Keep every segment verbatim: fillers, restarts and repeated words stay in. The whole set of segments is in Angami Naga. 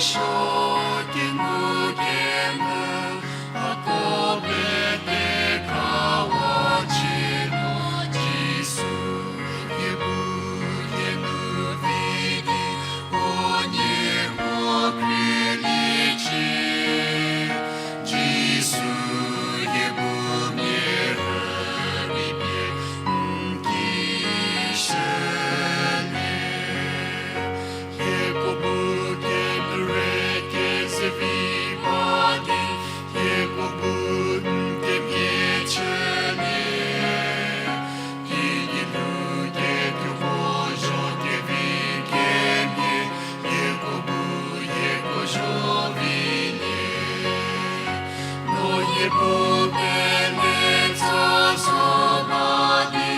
Sho kenu kenu, hako pete kawa chü nu, Jisu hie bu hie nu vi di, o nie mo krüliecie. Jisu hie bu nie rübei pie n ki shülie. Hieko bu kepere kezevi ba di, hieko bu n kemhie chülie. Kikinu ketuoko zho kevi kemhie, hieko bu hieko zho vilie. No hie bu pele tsa zo ba di,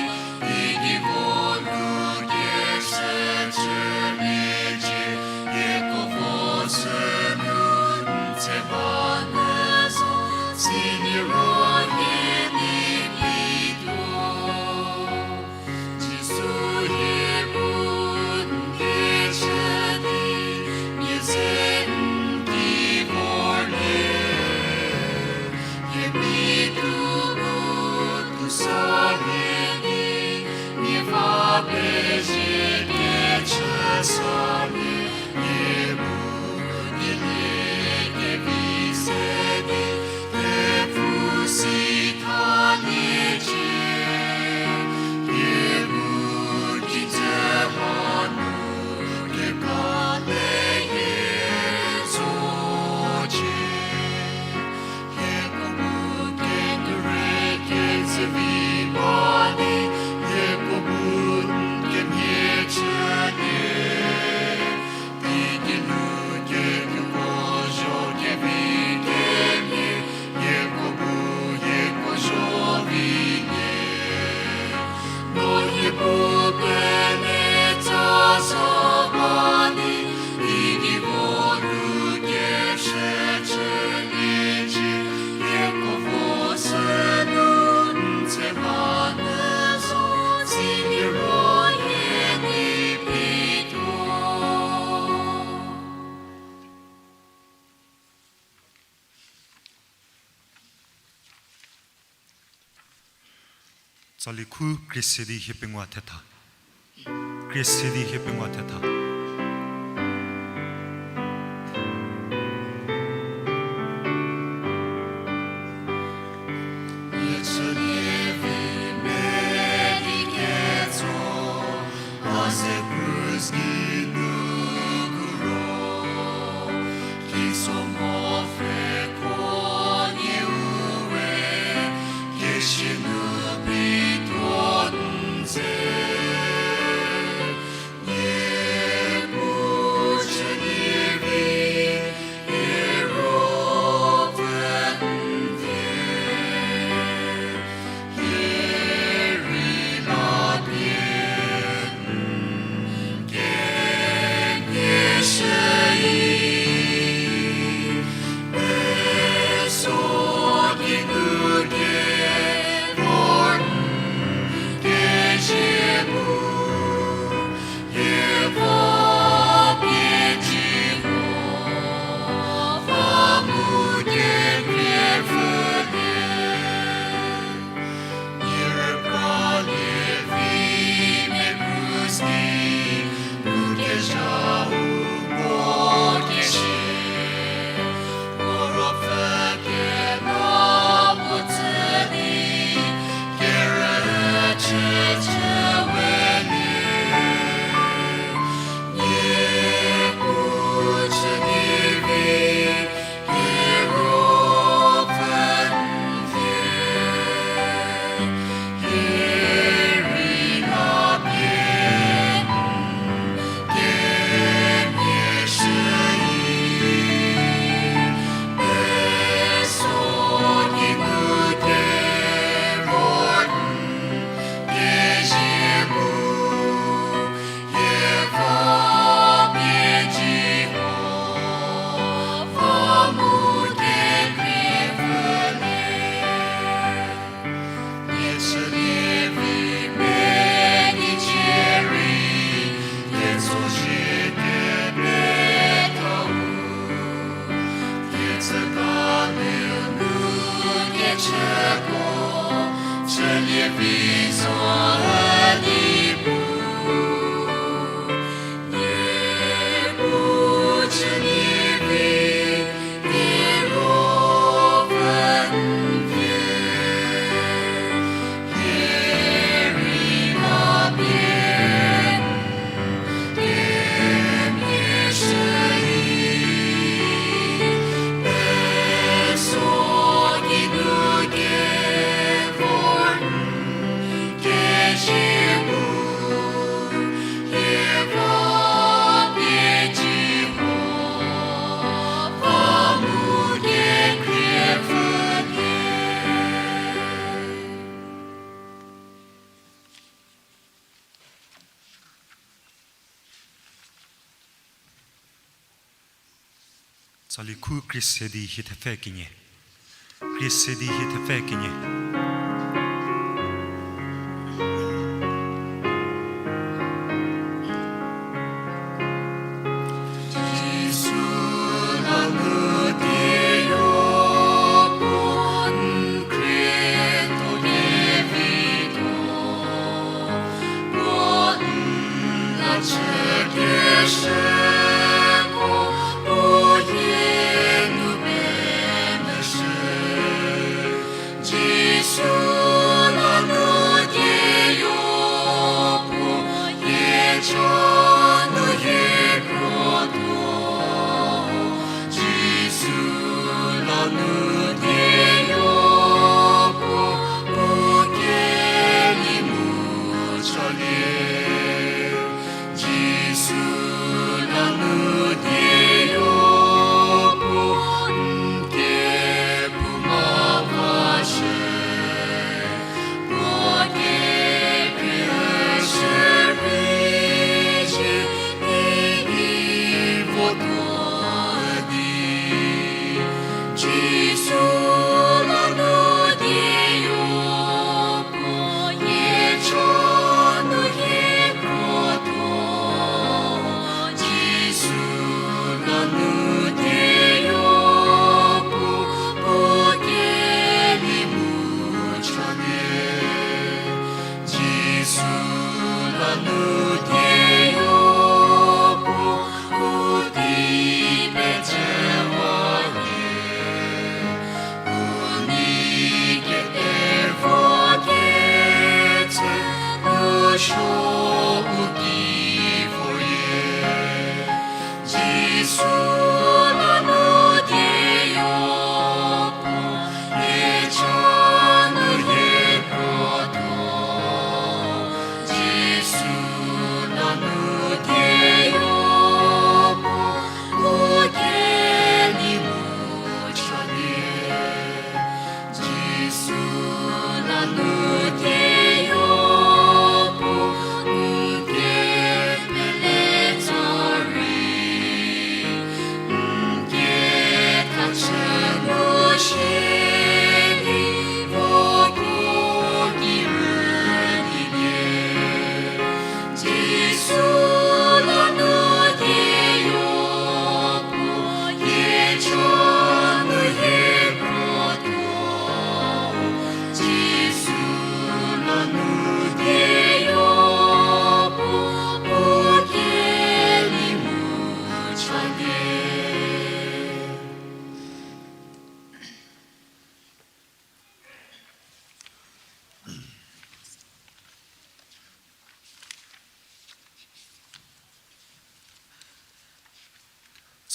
idi vo lu keshü chüliecie, hieko vo sünu n tse ba nyü zo, siliro hie di pituo. Jisu hie bu n kechü di, nie ze n ki vorlie. Hie mi tuo bu tuo salie di, nie va pezie kechü salie. Hie bu dilie kevi se di, kepfü si thaliecie. Hie bu kijü hanu kekale hie zocie. Hieko bu kekere kezevi ba di, hieko bu n kemhie chülie. Kikinu ketuoko zho kevi kemhie, hieko bu hieko zho vilie. No hie bu pele tsa zo ba di, idi vo lu keshü chüliecie, hieko vo sünu n tse ba nyü zo, siliro hie di pituo. Tsali khu krie se di hie pengou thetha. Krie se di hie pengou thetha. Tsali khu krie se di hie thepfü kenie. Krie se di hie thepfü kenie.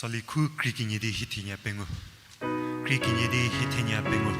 Tsali khu krie kenie di hie thenie pengu. Krie kenie di hie thenie pengu.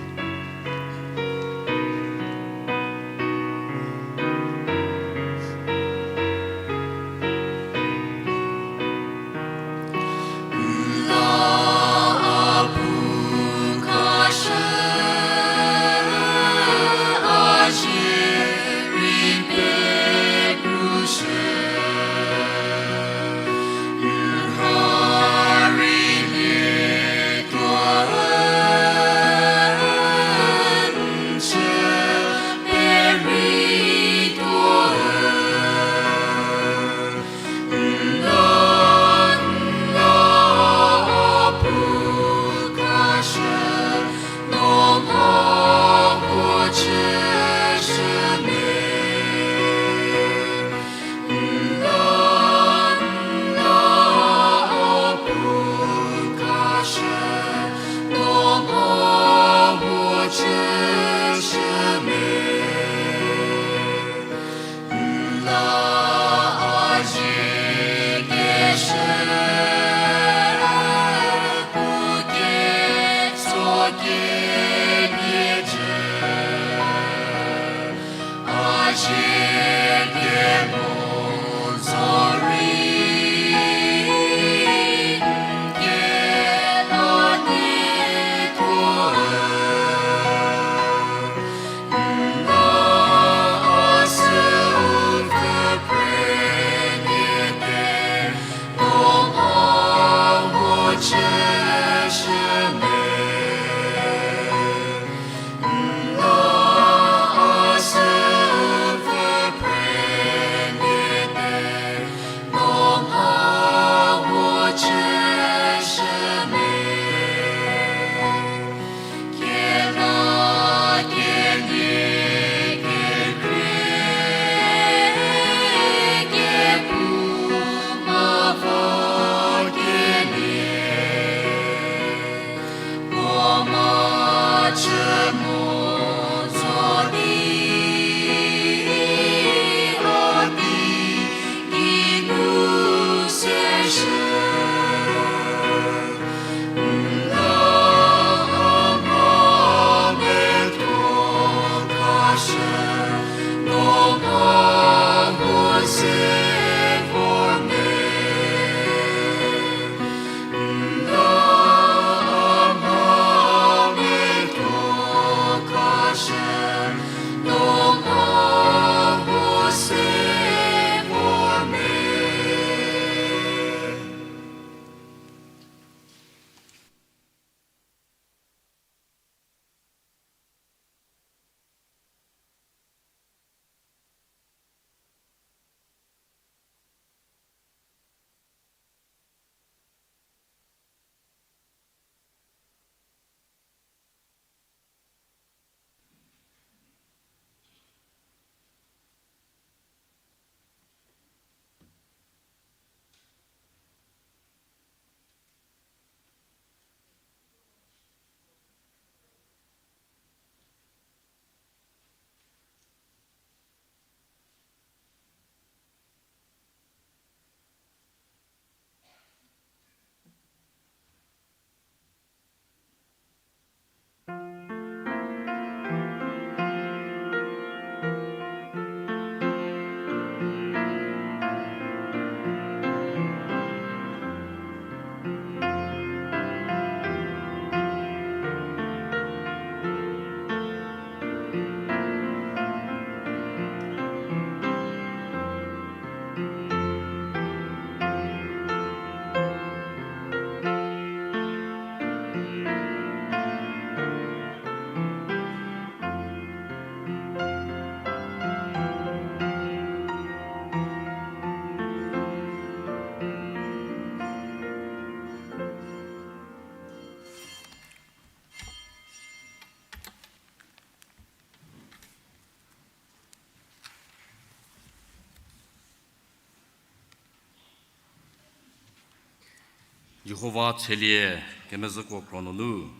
Jihova tshelie kemezhüko kro nunu,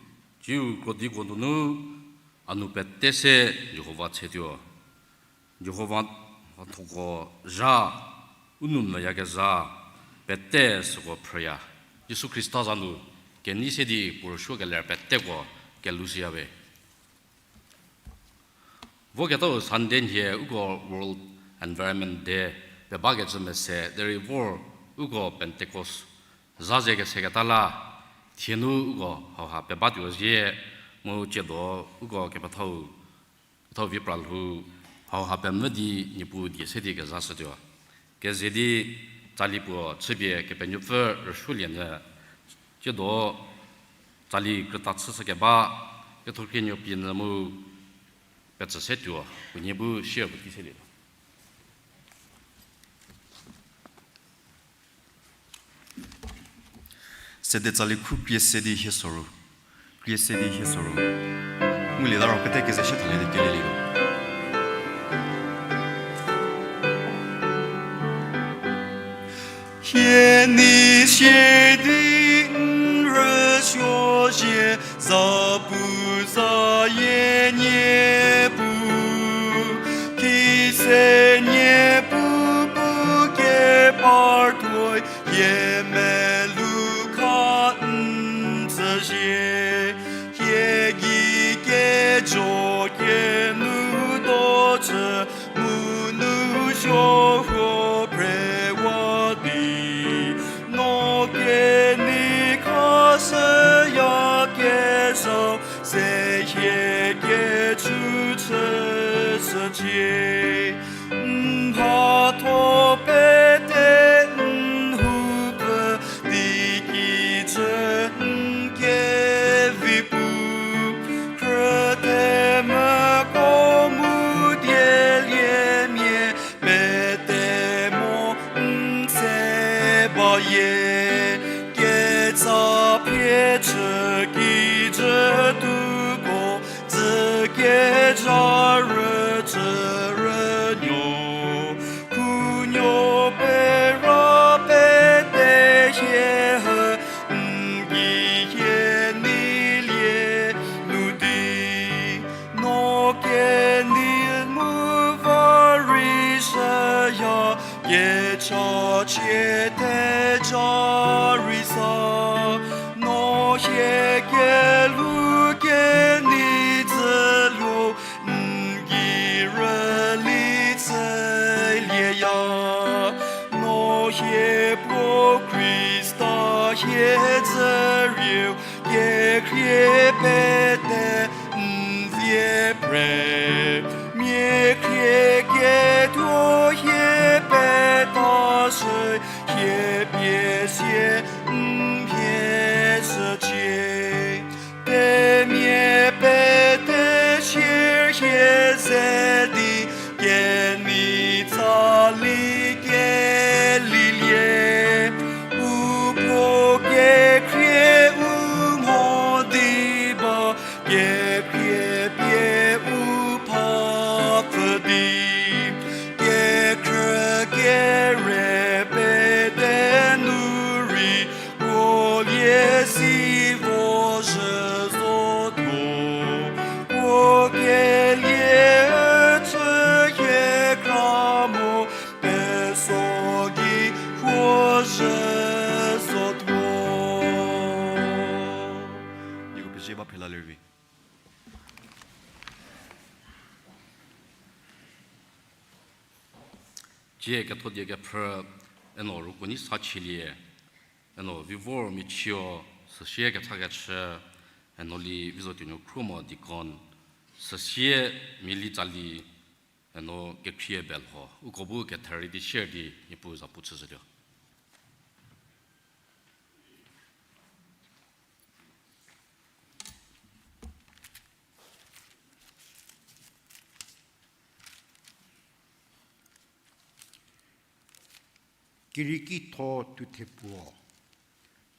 tsiu krodiko nunu, a nu pete se Jihova tshetuo. Jihova mhathoko zha, u nou mvüyakezha, pete süko phrüya. Jisu Khrista za nu, kenei se di puo rüsuokeler peteko kelushüyawe. Voketau Sunday nhie uko World Environment Day pebakecü mese derei vor uko Pentecost za ze keseketa la, thienu uko hauha pebatuo zie, mu tsiedo uko kepethau, kethau vi pra lhou, hauha pemvü di Niepuu die se di kezashütuo. Keze di tsali puo chüpie Kepenuopfü rüsuolienyü, tsiedo tsali krüta chüshükeba, kethokrienuo pie nyü mu petsü se tuo, unie bu share puotei selie. Sede tsali khu krie se di hie soru. Krie se di hie soru. Ngulieta ro pete keze shie thalie di kelelietuo. Hie nei sie di n rüsuo zie, zapuzayie Niepuu, kise Niepuu bu kepartuoi, hie melou kha n tsüzie. Hie gei kejo kenu do chü, mu nu suo huo prewa di, no kenei khashüyakezhau se hie kechu chü shücie. N mhatho pete n houpfü di kijü n kevi pu, khrüthemüko mu dieliemia pete mo n se bayie. Ketsa pie chü kijütuoko, dzü kezha rüchü rünuo, khunuo pera pete hie hü n gei hie neilie nu di, no kenei mu va rei shüya, kechachie theja rei sa, no hie kelhou kenei dzüluo n gei Hie zü rieu, kekhrie pete n vie pre. Mia khrie ketuo hie peta shü, hie pie sie n mhie shücie. Themia pete sie hie ze di, kenei tsali kelilie. U puo kekhrie u mho di ba, kekhrie pie u phapfü di. Kekhrü kere pete nu rei, kuolie si vo zhü zotuo. Kuo kelie chü hie kra mo, peso gei huo zhü zotuo. Nieko pezie ba phela lervi. Cie ketho die kephrü, eno ruko ni sa chielie, eno vi vor michio, süsie kethakechü, eno li vi zotuonuo Khruomo deacon, süsie mia li tsali, eno kekhrie belho, uko bu ketherei di share di Niepuu za pu chüzhütuo. Kerieki tho thuthe puo,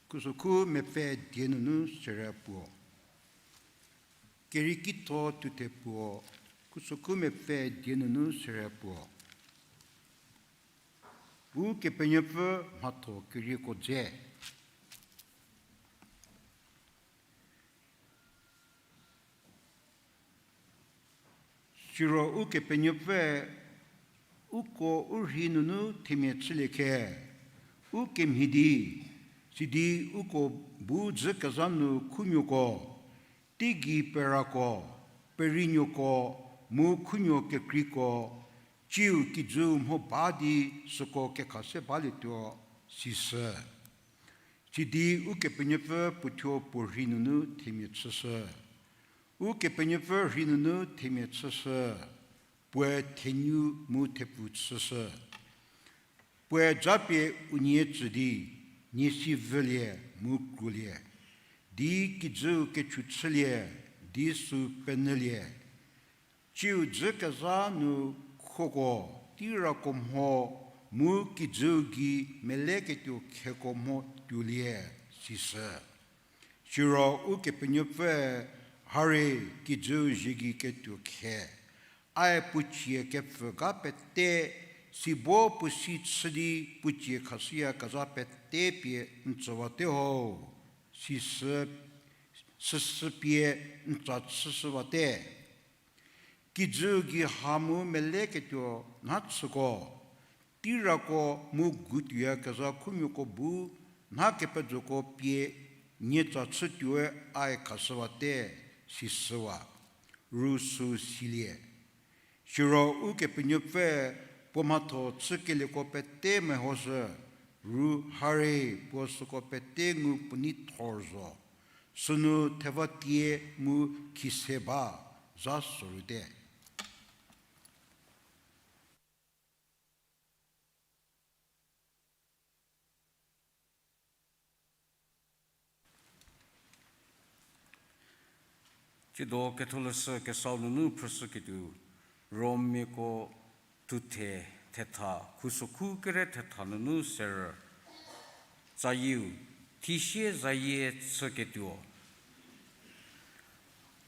khusokhu mepfü die nunu sere puo. Kerieki tho thuthe puo, khusokhu mepfü die nunu sere puo. Ukepenuopfü mhatho kerieko dze. Siro Ukepenuopfüe uko u rhi nunu themia chülie khe, u kemhie di, sidi uko bu dzükezha nu khunuoko, teigei perako, perinuoko, mu khunuo kekreiko, tsiu kijüu mho ba di süko kekha se balietuo, sisü. Sidi Ukepenuopfü puothuo puo rhi nunu themia chüshü. Ukepenuopfü rhi nunu themia chüshü, puoe thenu mu thepfu chüshü. Puoe japie unie tsü di, nie si vülie mu kruolie, di kijüu kechu chülie, di sü penyülie. Tsiu dzükezha nu khoko, teirako mho, mu kijüu gei meleketuo kheko mho tuolie, sisü. Siro Ukepenuopfüe, harie kijüu ziegei ketuo khe, ae puo cie kepfü ga pete, sibo puo si chü di puo cie khashüyakezha pete pie n tsüwate ho, sisü, süsü pie n tsa chüshüwate. Kijüu gei ha mu meleketuo nha chüko, teirako mu gutuoyakezha khunuoko bu nha kepejoko pie nie tsa chütuoe ae khashüwate, sisüwa, ru sü silie. Siro Ukepenuopfü puo mhatho chükelieko pete mehoshü, ru harie puo süko pete ngu puo nei thor zo. Sünu theva tie mu khise ba zha sürüte. Tsiedo Ketholeshü Kesau nunu phrüshüketuo, Romiako thuthe thetha, khusokhu kere thetha nunu serü. Tsayieu, thisie zayie chüketuo.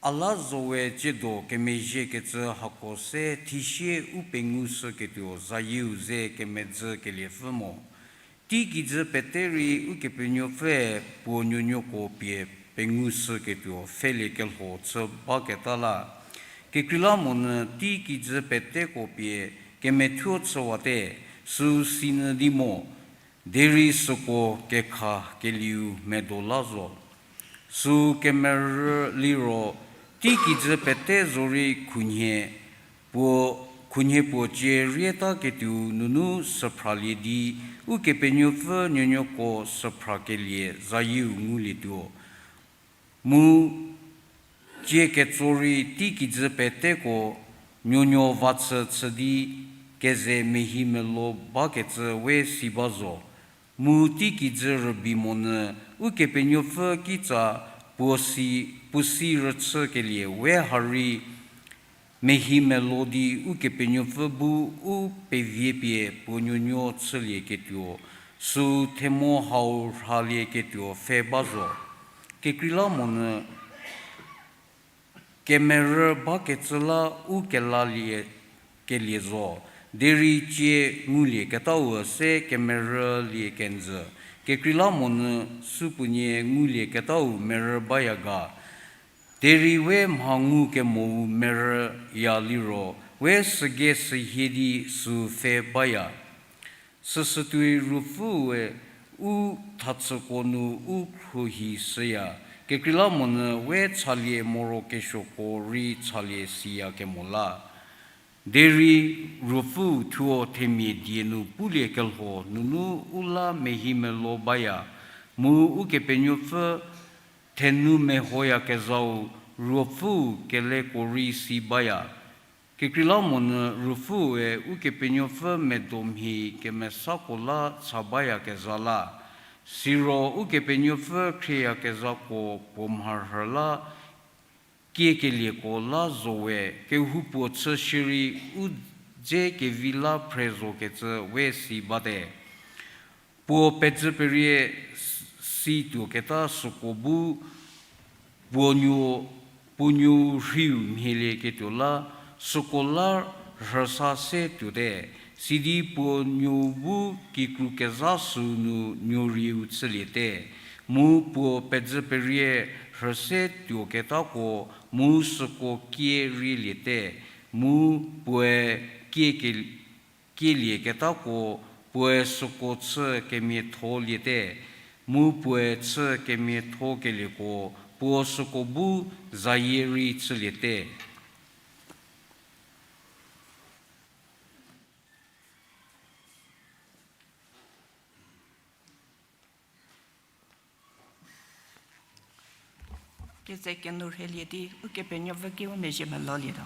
A la zowe tsiedo kemezhiekecü hako se thisie u pengushüketuo zayieu ze kemedzü keliepfü mo. Teikijü pete rei Ukepenuopfüe puo nuonuoko pie pengushüketuo pfhelie kelho chü baketa la. Kekreilamonyü teikijü peteko pie kemethuo chüwate, süu sinyü di mo, derei süko kekha kelieu medo la zo. Süu kemerü liro, teikijü pete zorei khunhie puo, khunhie puo cie rietaketuo nunu süphralie di Ukepenuopfü nuonuoko süphrakelie zayieu ngulietuo. Mu cie ketso rei teikijü peteko nuonuo vachü chü di keze mehimelo bakecü we si ba zo. Mu teikijü rübei monyü Ukepenuopfü kitsa puo si, puo si rüchükelie we ha rei mehimelo di Ukepenuopfü bu u peviepie puo nuonuo chülieketuo, süu themo hau rhalieketuo pfhe ba zo. Kekreilamonyü kemerü bakecü la u kelalie kelie zo, derei cie ngulieketau se kemerülie kenjü. Kekreilamonyü supuonie ngulieketau merü baya ga. Derei we mha ngukemou merüya liro, we sügei sühie di süu pfhe baya. Süsütuoi Ruopfüe u thachüko nu u khruohi shüya, kekreilamonyü we chalie morokesuoko rei chalie siyakemo la. Derei Ruopfü thuo themia die nu pulie kelho nunu u la mehimelo baya, mu Ukepenuopfü thenu mehoyakezhau Ruopfü keleko rei si baya. Kekreilamonyü Ruopfüe Ukepenuopfü medo mhie kemesako la cha bayakezha la. Siro Ukepenuopfü khrieyakezhako puo mharhü la kiekelieko la zowe, kehoupuo chü shierei u dze kevi la phre zokecü we si bate. Puo pezhü perie s-, si tuoketa süko bu puo nuo, puo nuou rhiu mhielieketuo la, süko la rhüsa se tuote, sidi puo nuou bu kikru kezha süu nu nuorieu chüliete, mu puo pezhü perie rhü se tuoketako mu süko kie rieliete, mu puoe kie ke-, kielieketako puoe süko chü kemiatholiete, mu puoe chü kemiathokelieko puo süko bu zayie rei chüliete. Keze kenu rhelie di Ukepenuopfü ki u mezhie melolietuo.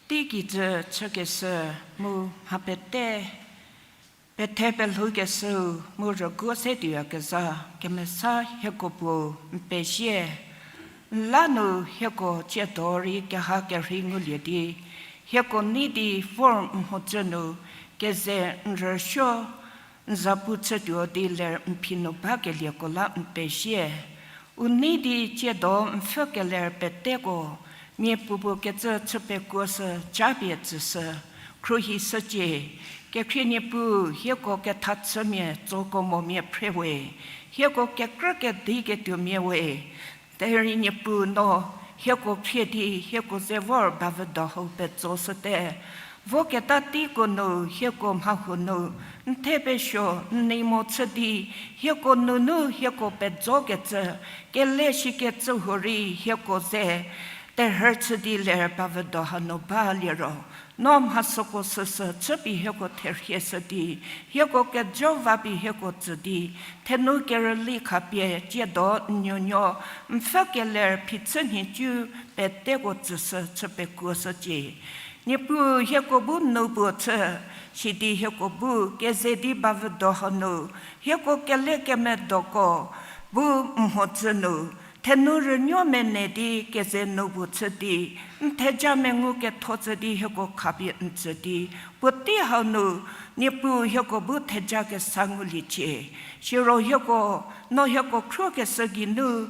Teikijü chükeshü mu mha pete, pethe pelhoukeshüu mu rüguo se tuoyakezha kemesa hieko puo n pezie. N la nu hieko tsiedo rei keha kerhei ngulie di, hieko nei di vor n mhodzü nu keze n rüsuo n zapu chütuo di ler n phi nu bakelieko la n pezie. U nei di tsiedo n pfhü keler peteko, mia puopuo kecü chü pekuoshü japie tsüshü, khruohishücie. Kekhrie Niepuu, hieko kethachümia tsoko momia phre we, hieko kekrü kedi ketuomia we, derei Niepuu no hieko khrie di hieko ze vor bavüdo hau petsoshüte. Voketa teiko nu hieko mha huo nu n the pesuo n nei mo chü di, hieko nunu hieko pejokecü, kele shikecü huorei hieko ze terhü chü di ler bavüdo hanu ba liro, no mha süko süsü chüpie hieko therhieshü di, hieko kejo vapie hieko tsü di, thenu kerüli khapie tsiedo n nuonuo n pfhü keler phichü nhicu peteko tsüshü chü pekuoshücie. Niepuu hieko bu nu puo chü, sidi hieko bu keze di bavüdo hanu, hieko kele kemedoko bu n mhodzü nu, thenu rünuo mene di keze nu puo chü di, n theja mengu ketho tsü di hieko khapie n tsü di, puotei hau nu, Niepuu hieko bu theja kesa nguliecie. Siro hieko, no hieko khruokeshü geinu,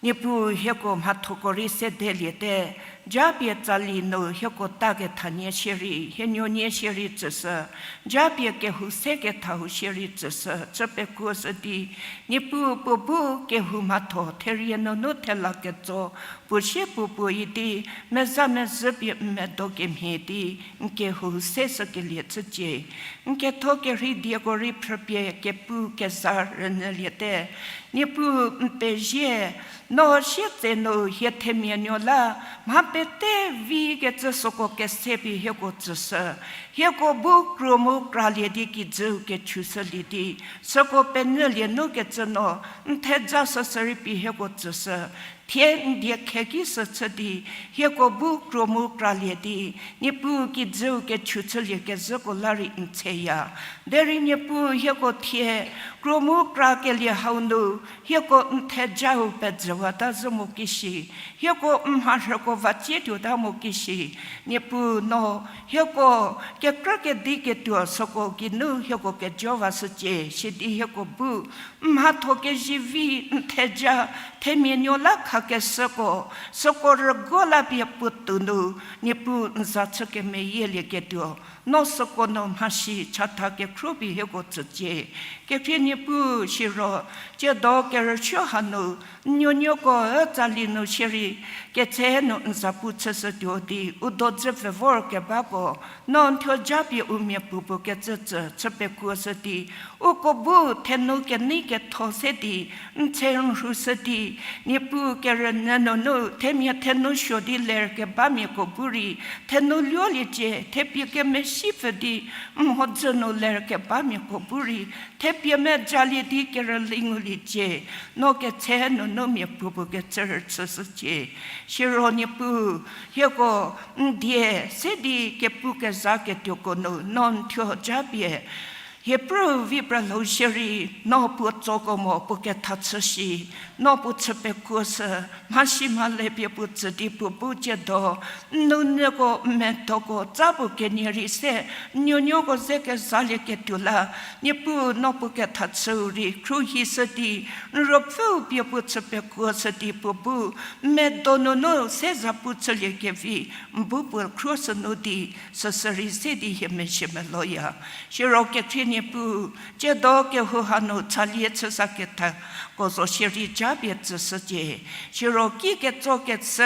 Niepuu hieko mhathoko rei sedeliete, japie tsali nu hieko takethanie shierei, hienuonie shierei tsüshü, japie kehou se kethau shierei tsüshü chü pekuoshü di, Niepuu puo bu kehou mhatho therie nunu thela ketso, puo sie puo puo idi, meza mezhü pie n medo kemhie di, n kehou se shükelie chücie. N ketho kerhei dieko rei phrüpie kepu keza rünyüliete. Niepuu n pezie, no sietse nu hie themia nuo la, mha pete vikecü süko kese pie hieko tsüshü. Hieko bu kro mu kralie di kijüu kechushülie di, süko penyülie nu kecü no, n theja süsü rei pie hieko tsüshü. Thie n die kheki sü chü di, hieko bu kro mu kralie di, Niepuu kijüu kechu chülie kezhüko la rei n theya. Derei Niepuu hieko thie, kro mu krakelie hau nu, hieko n thejau pejüwata zhü mo kishi, hieko n mharhüko vacie tuota mo kishi, Niepuu no, hieko kekrü kedi ketuo süko geinu hieko kejo vashücie, sidi hieko bu, mhatho kezivi n theja, themia nuo la khakeshüko, süko rüguo la pie puotou nu, Niepuu n za chü kemeyielie ketuo, no süko nu mhasi chatha kekhro pie hieko tsücie. Kekhrie Niepuu siro, tsiedo kerüsuo hanu, n nuonuoko ütsali nu shierei, ketse nu n zapu chüshütuo di, u dodzü pfü vorkebako, no n thuo japie u mia puopuo kecü tsü chü pekuoshü di, uko bu thenu kenei ketho se di, n tse n rhushü di, Niepuu kerünyü nunu, themia thenu suo di lerkebamiako bu rei, thenu luoliecie, thepie kemesi pfü di, mhodzü nu lerkebamiako bu rei, thepie mejalie di kerüli nguliecie, no ketse nunu mia puopuo kecü rüchüshücie. Siro Niepuu, hieko n die se di kepu kezha ketuoko nu, no n thuo japie, Hebrew vi pralhou shierei, no puo tsoko mo puo ketha chü shi, no puo chü pekuoshü, mhasi mhale pie puo tsü di puo bu tsiedo, n nunyüko, n medoko, tsa puo kenie rei se, n nuonuoko ze kezalie ketuo la, Niepuu no puo ketha chüu rei khruohishü di, n ruopfüu pie puo chü pekuoshü di puo bu, n medo nunu se zapu chülie kevi, n bu puo khruoshü nu di, süsü rei se di hie mezhie meloya. Siro kekhrie Niepuu, tsiedo kehou hanu tsalie chüsa kethako zo shierei japie tsüshücie. Siro ki ketso kechü,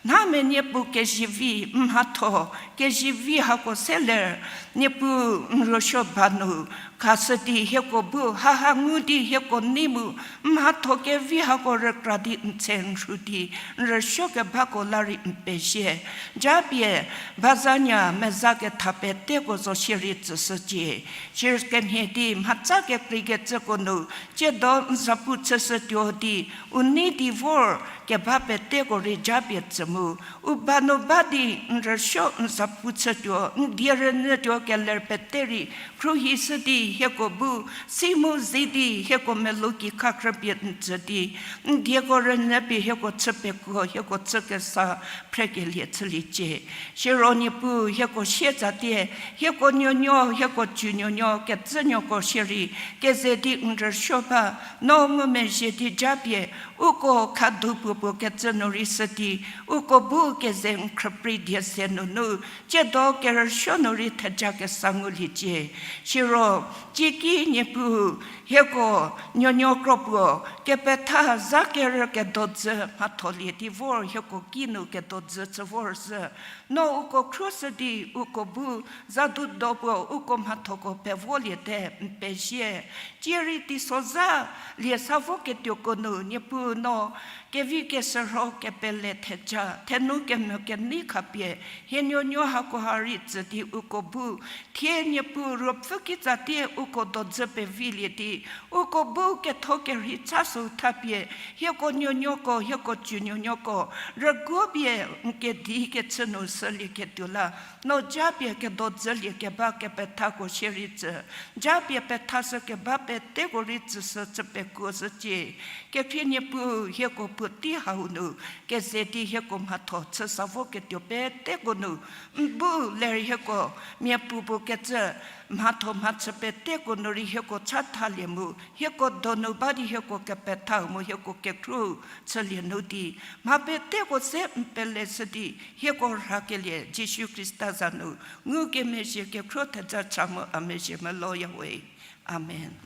nha menie puo kezivi, n mhatho, kezivi hako se ler, Niepuu n rüsuo ba nu, khashü di hieko bu, haha ngu di hieko nei mu, n mhatho kevi hako rükra di n tse n rhu di, n rüsuo kebako la rei n pezie. Japie, bazania meza ketha peteko zo shierei tsüshücie. Siro kemhie di mhatsa kekreikecüko nu, tsiedo n zapu chüshütuo di, u nei di vor keba peteko rei japie tsü mu, u ba nu ba di n rüsuo n zapu chütuo, n die rünyütuo keler pete rei, khruohishü di hieko bu, si mu zi di hieko melou ki khakhrüpie n tsü di, n dieko rünyü pie hieko chü pekuo, hieko chü kesa phrekelie chüliecie. Siro Niepuu hieko sietsatie, hieko nuonuo, hieko cü nuonuo, kecünuoko shierei, keze di n rüsuo ba, no ngumezhie di japie, uko khadu puopuo kecü nu rei shü di, uko bu keze n khrüprei die se nunu, tsiedo kerüsuo nu rei theja kesa nguliecie. Siro, tsieki Niepuu, hieko nuonuo kro puo, kepetha za kerü kedodzü mhatholie di vor hieko kinu kedodzü chü vorzhü. No uko khruoshü di uko bu, za du do puo uko mhathoko pevoliete n pezie. Tsie rei teisozha lie sa voketuoko nu Niepuu no, kevi kesürho kepele theja, thenu kemvü kenei khapie, hie nuonuo hakoha rei tsü di uko bu, thie Niepuu ruopfü kitsatie uko dodzü pevilie di, uko bu ketho kerhei cha sü thapie, hieko nuonuoko, hieko cü nuonuoko, rüguo pie n kedi kechü nu shülieketuo la, no japie kedodzülie keba kepethako shierei tsü, japie pethashü keba peteko rei tsüshü chü pekuoshücie. Kekhrie Niepuu hieko puotei hau nu, keze di hieko mhatho chü sa voketuo peteko nu, n bu ler hieko mia puopuo kecü, mhatho mhachü peteko nu rei hieko chathalie mu, hieko donu ba di hieko kepethau mu hieko kekhruou chülie nu di, mha peteko se n peleshü di, hieko rhakelie Jisu Khrista za nu, ngukemezhie kekhruo theja cha mu a mezhie meloyawe. Amen.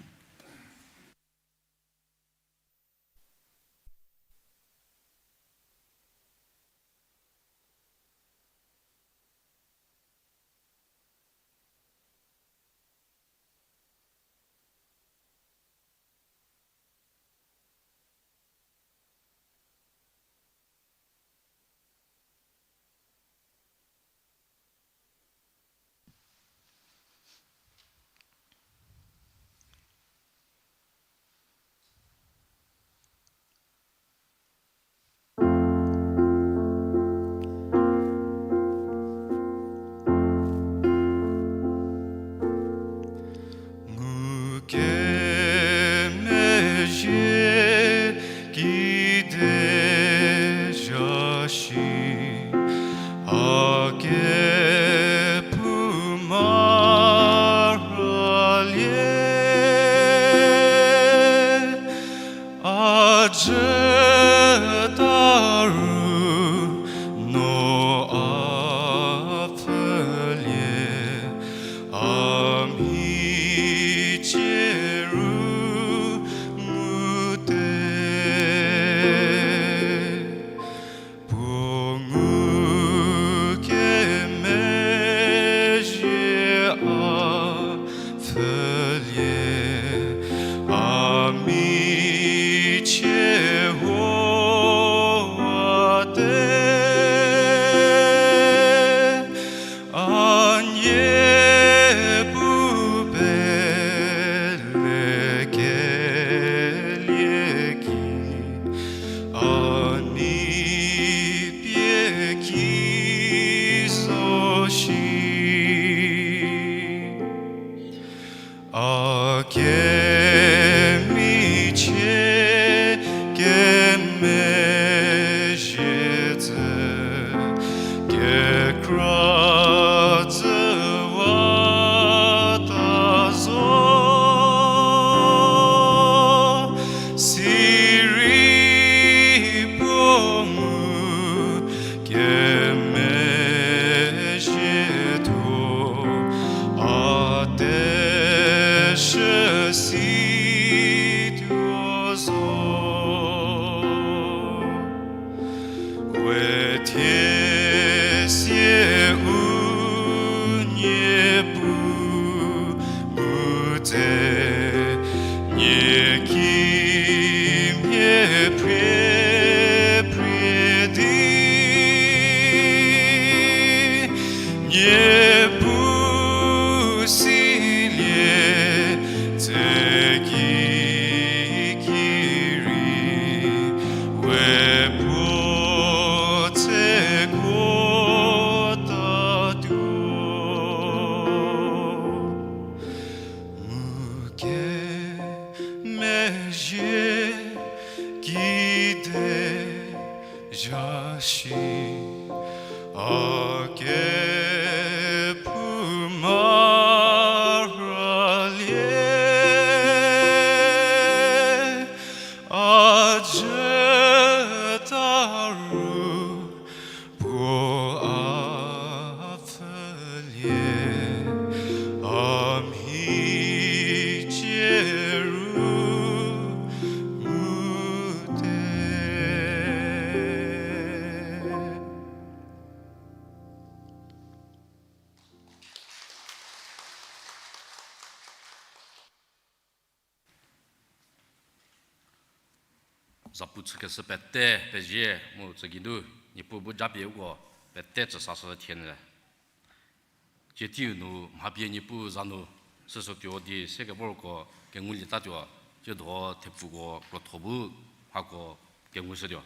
shi. A kemichie kemezhie tse, kekra tse vata zo, sirei puo mu kemezhie tuo, a teshü si tuo zo. We thie sie u Niepuu bu tse, nie kimhie phrie phrie di, Niepuu silie tse ki ki rei, we puo tseko tatuo. Mu kemezhie kide zha shi, a kephouma rhalie, a jüta ru puo a pfhülie, a mhi cie ru mu te. Zapu chükeshü pete pezie mu tsü geinu, Niepuu bu japie uko pete tsüsashü thienyü. Tsie teiu nu mha pie Niepuu za nu süsü tuo di sekevorko kengulietatuo, tsiedo thepfuko krotho bu mhako kengushütuo.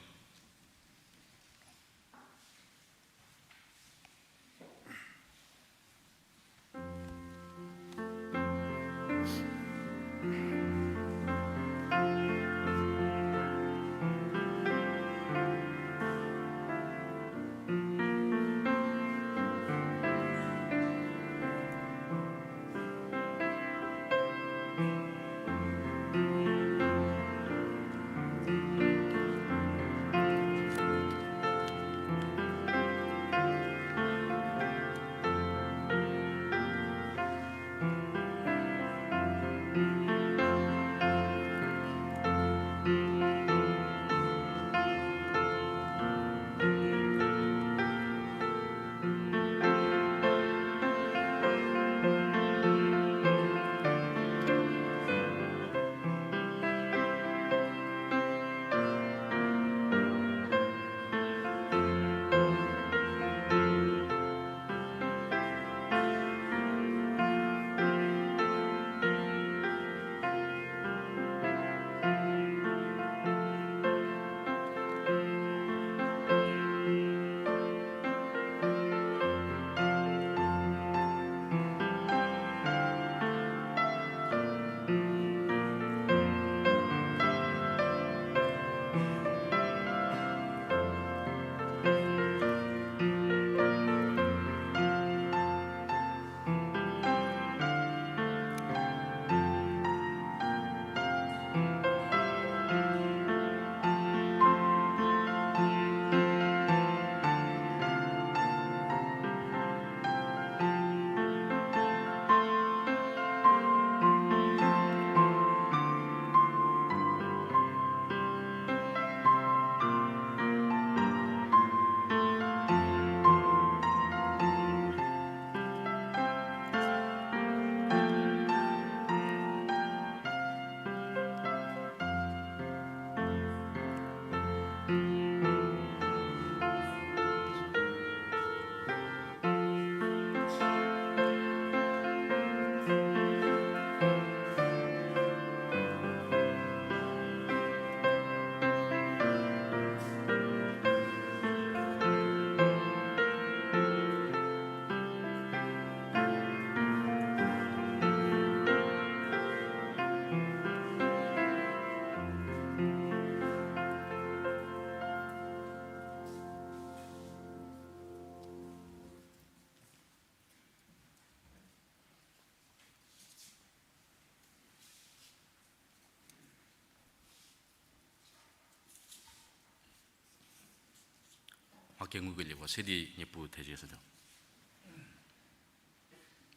Kengukelieko se di Niepuu thezie shütuo.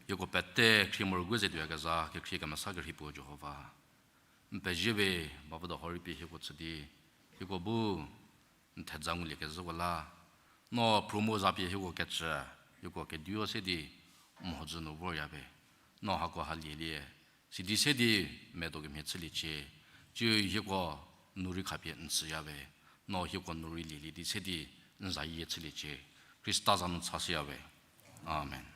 Hieko pete khrie moroku ze tuoyakezha, kekhrie kemesa kerhei puo Jihova. N pezie we, ba vodo ho rei pie hieko tsü di, hieko bu n theja nguliekezhüko la, no promo za pie hieko kecü, hieko kediu se di, mhodzü nu vorya we. No hako ha lielie, sidi se di medo kemhie chüliecie, cie hieko nu rei khapie n tsüya we, no hieko nu rei lielie di se di n zayie chüliecie. Khrista za nu chashüya we. Amen.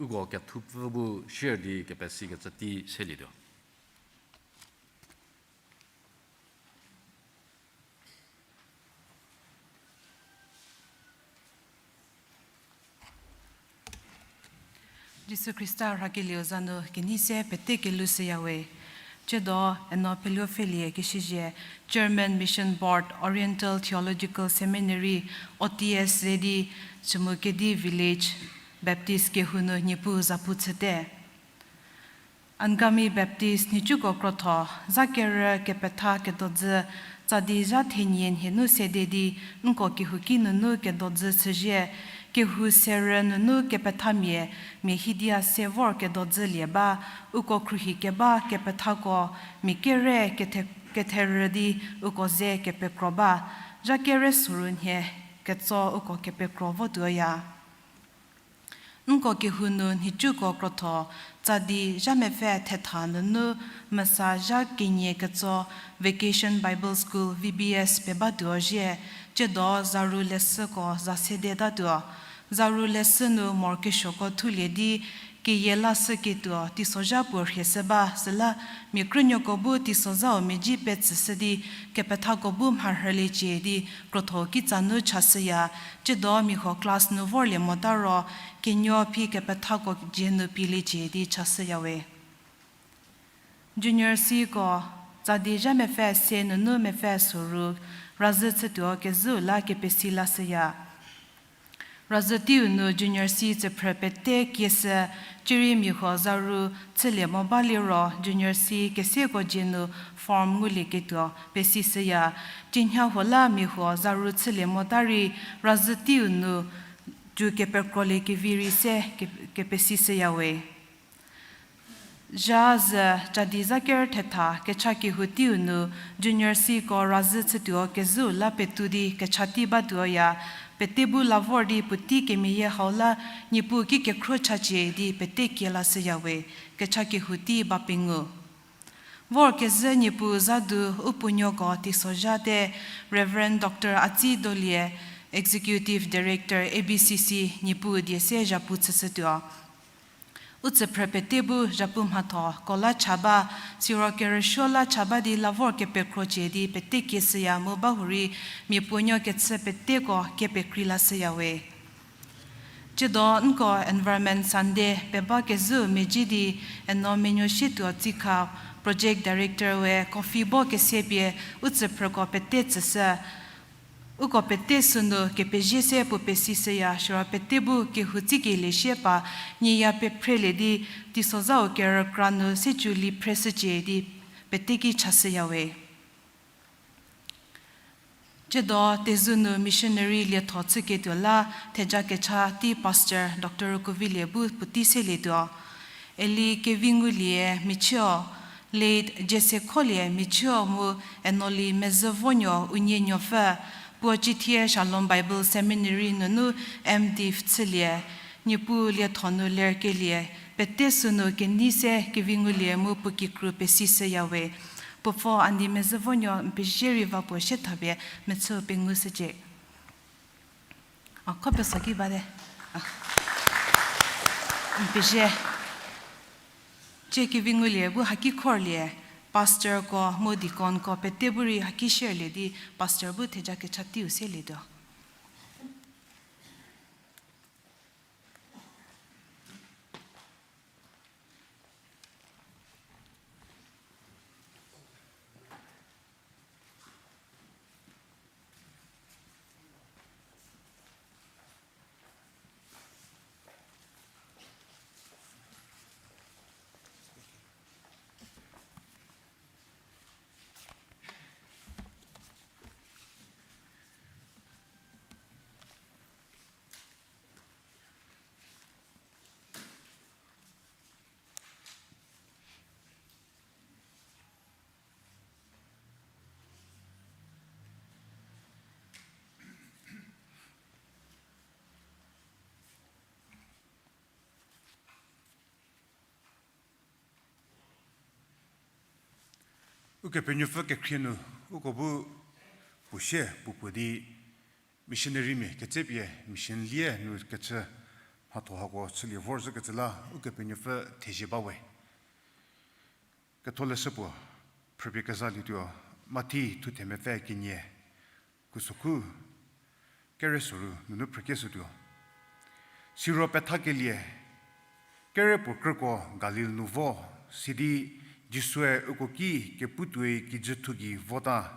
Uko kethupfü bu share di kepesikecü tei selietuo. Jisu Khrista rhakelieu za nu kenei se pete kelou shüya we. Tsiedo eno Peluopfhelie Keshizie, Chairman Mission Board, Oriental Theological Seminary, O T S ze di, Chümoukedima Village Baptist kehou nu Niepuu zapu chüte. Angami Baptist nhicuko krotho, za kerü kepetha kedodzü, tsadi zha thenie nhie nu sede di, nko kehouki nunu kedodzü chüzie, kehou serü nunu kepethamia, mia hidia se vor kedodzülie ba, uko khruohi keba kepethako, mia kere kethe-, ketherü di uko ze kepekro ba, zha kere soru nhie ketso uko kepekro votuoya. Nko kehou nu nhicuko krotho, tsadi zha mepfü thetha nunu mesa zha kenie ketso Vacation Bible School, V B S, pebatuo zhie, tsiedo zaru leshüko za sedetatuo. Zaru leshü nu morokesuoko thulie di, keyie lashüketuo teisozha puo rhieshü ba, süla mia krünuoko bu teisozhau mezhie petsüshü di, kepethako bu mharhüliecie di, krotho kitsa nu chashüya, tsiedo mia huo class nu vorlie mota ro, kenuo phi kepethako dzie nu pieliecie di chashüya we. Junior C ko, tsadi zha mepfü se nunu mepfü soru, razhü chütuo kezhüu la kepesi lashüya. Razhü teiu nu Junior C tsüphrü pete kieshü, cierei mia huo zaru chülie mo baliro Junior C keseko dzie nu form ngulieketuo pesishüya. Cienhie huo la mia huo zaru chülie mota rei razhü teiu nu ju kepekrolie kevi rei se ke-, kepesishüya we. Zha zü tsadi zha ker thetha kecha kehou teiu nu Junior C ko razhü chütuo kezhüu la petou di kecha tei batuoya, pete bu la vor di puotei kemeyie hau la Niepuu ki kekhro chacie di pete kie lashüya we, kecha kehou tei ba pengou. Vorkezhü Niepuu za du u puonuoko teisozhate Reverend Doctor Atsi Dolie, Executive Director A B C C, Niepuu die se zhapu chüshütuo. U tsüphrü pete bu zhapu mhatho ko la cha ba, siro kerüsuo la cha ba di la vor kepekrocie di pete kieshüya mu bahurei mia puonuo kechü peteko kepekrei lashüya we. Tsiedo nko Environment Sunday peba kezhüu mezhie di eno menuo shietuo tsikha Project Director we coffee bo kese pie u tsüphrüko pete tsüshü. Uko pete sünu kepezie se puo pesishüya, siro pete bu kehou tsikelie sie pa nyieya pephrelie di teisozhau kerükra nu se cü li phreshücie di pete ki chashüya we. Tsiedo Tezu nu missionary lietho chüketuo la theja kecha tei Pastor Doctor Kuvilie bu puotei selietuo. Eli Kevingulie Michio, late Jesekholie Michio mu Enoli Mezüvonuo unie nuopfü, puo Chithie Shalom Bible Seminary nunu M.Div chülie, Niepuu lietho nu lerkelie, pete sünu kenei se Kevingulie mu puo kikru pesishüya we. Puo pfo Andi Mezüvonuo n pezie rei va puo sie thapie mechü pengushücie. A, kho peso ki bate. A. N pezie. Cie Kevingulie bu haki khorlie, pastorko mu deaconko pete bu rei haki shierlie di pastor bu theja kecha teiu selietuo. Kepenuopfü kekhrie nu, uko bu puo sie puo puo di missionarymia ketsepie mission lie nu kechü mhatho hako chülie vorzhükecü la Ukepenuopfü thezie ba we. Ketholeshü puo phrüpie kezalietuo, Mathi thuthe mepfü kenie, kusokhu kere soru nunu phrükeshütuo. Siro pethakelie, kere puo krüko Galil nu vo, sidi Jisue uko ki kepu tuoi kijü thu gei vota.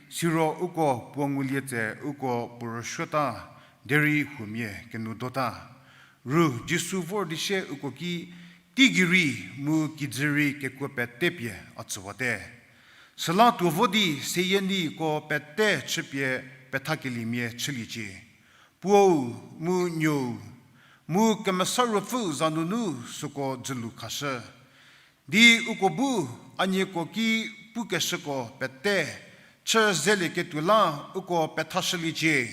Siro uko puo ngulie tse uko puo rüsuota, derei huomia kenoudota. Ru Jisu vor di sie uko ki, teigei rei mu kijü rei kekuo pete pie a tsüwate. Süla tuo vo di seyieniko pete chüpie pethakeliemia chüliecie. Puou mu Nuou mu Kemesa Ruopfüu za nunu süko dzülu khashü. Di uko bu a nieko ki pukeshüko pete chü zelieketuo la uko pethashüliecie.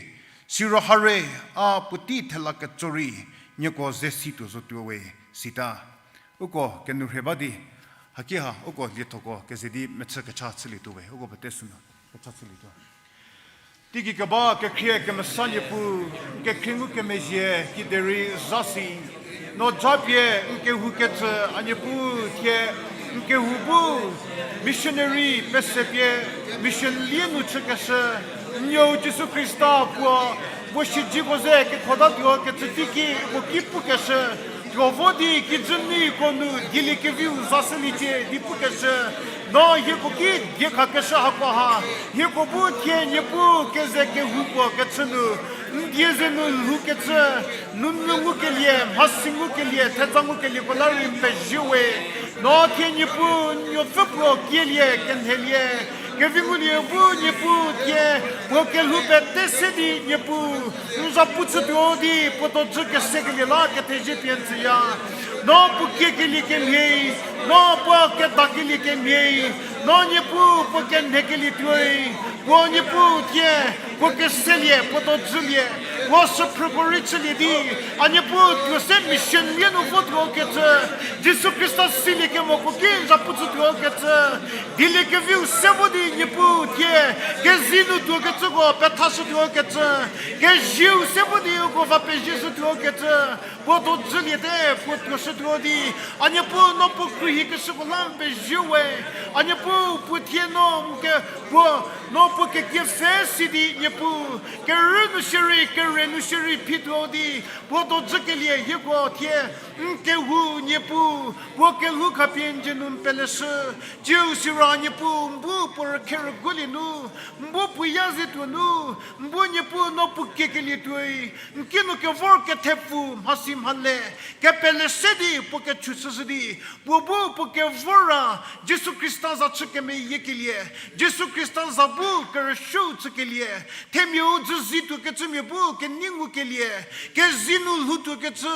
Siro hare a puotei thela ketso rei nieko ze si tuo zotuo we, sita. Uko kenourhei ba di, haki ha uko liethoko keze di mechü kecha chülietuo we, uko pete sünu kecha chülietuo. Teigei keba kekhrie kemesa Niepuu, n kekhrie ngukemezhie kiderei zasi, no japie n kehou kecü a Niepuu thie n kehou bu missionary pesepie mission lie nu chükeshü, n Nuou Jisu Khrista puo, puo shijiko ze kekotatuo kecü teiki puo ki pukeshü, tuo vo di kijü niko nu dieliekeviu zashüliecie di pukeshü, no hieko ki diekhakeshü hako ha, hieko bu thie Niepuu keze kehoupuo kechü nu, n die ze nu lhoukecü, nunu ngukelie, mhasi ngukelie, theja ngukelieko la rei n pezie we. No thie Niepuu n nuopfü puo kielie kenhelie, kevi ngulie bu Niepuu thie puo kelhou pete se di Niepuu n zapu chütuo di puo dojü kesekelie la kethezie pie n tsüya. No puo kiekelie kemhie, no puo kedakelie kemhie, no Niepuu puo kenhekelie tuoi, puo Niepuu thie puo keselie, puo dojülie, puo süphrüko rei chülie di, a Niepuu tuo se mission lie nu votuo kecü, Jisu Khrista silie kemoko ki n zapu chütuo kecü, dieliekeviu se vo di Niepuu thie, kezi nu tuo kecüko pethashütuo kecü, kezieu se vo di uko va pezieshütuo kecü, puo dojüliete, puo tuoshütuo di, a Niepuu no puo khruohikeshüko la n pezie we, a Niepuu puo thie no n ke, puo, no puo kekie pfhe si di Niepuu, kerü nu shierei, kere nu shierei phituo di, puo dojükelie hieko thie, n kehou Niepuu, puo kelhou khapie n dzie nu n peleshü, tsiu siro Niepuu n bu puo rükhe rüguolie nu, n bu puo ya ze tuo nu, n bu Niepuu no puo kiekelie tuoi, n ki nu kevor kethepfu mhasi mhale, kepele se di puo kechu chüshü di, puo bu puo kevor ra, Jisu Khrista za chü kemeyiekelie, Jisu Khrista za bu kerüshüu chükelie, themiau dzüzi tuo kecümia bu kenei ngukelie, kezi nu lhou tuo kecü,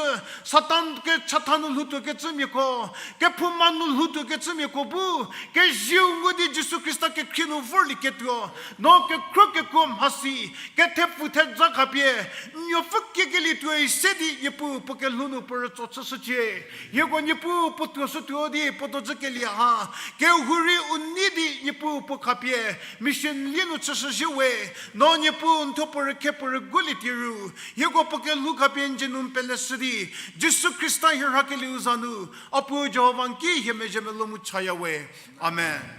Satan kechatha nu lhou tuo kecümiako, kephouma nu lhou tuo kecümiako bu, kezieu ngu di Jisu Khrista kekhrie nu vorlieketuo, no kekhro kekuo mhasi, kethepfu theja khapie, n nuopfü kiekelie tuoi se di Niepuu puo kelhou nu puo rütso chüshücie. Hieko Niepuu puo tuoshütuo di puo dojükelie ha, kehou rei u nei di Niepuu puo khapie, mission lie nu chüshüzhie we, no Niepuu n thuo puo rükhe puo rüguolie tieru, hieko puo kelhou khapie n dzie nu n peleshü di, Jisu Khrista hie rhakelieu za nu, a Puo Jihova n ki hie mezhie melou mu chaya we. Amen.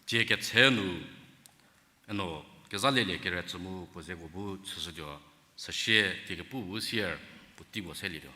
Tie ketse nu, eno, kezalielie keretsü mu puo zeko bu chüshütuo, süsie tie kepu bu sier puotei puo selietuo.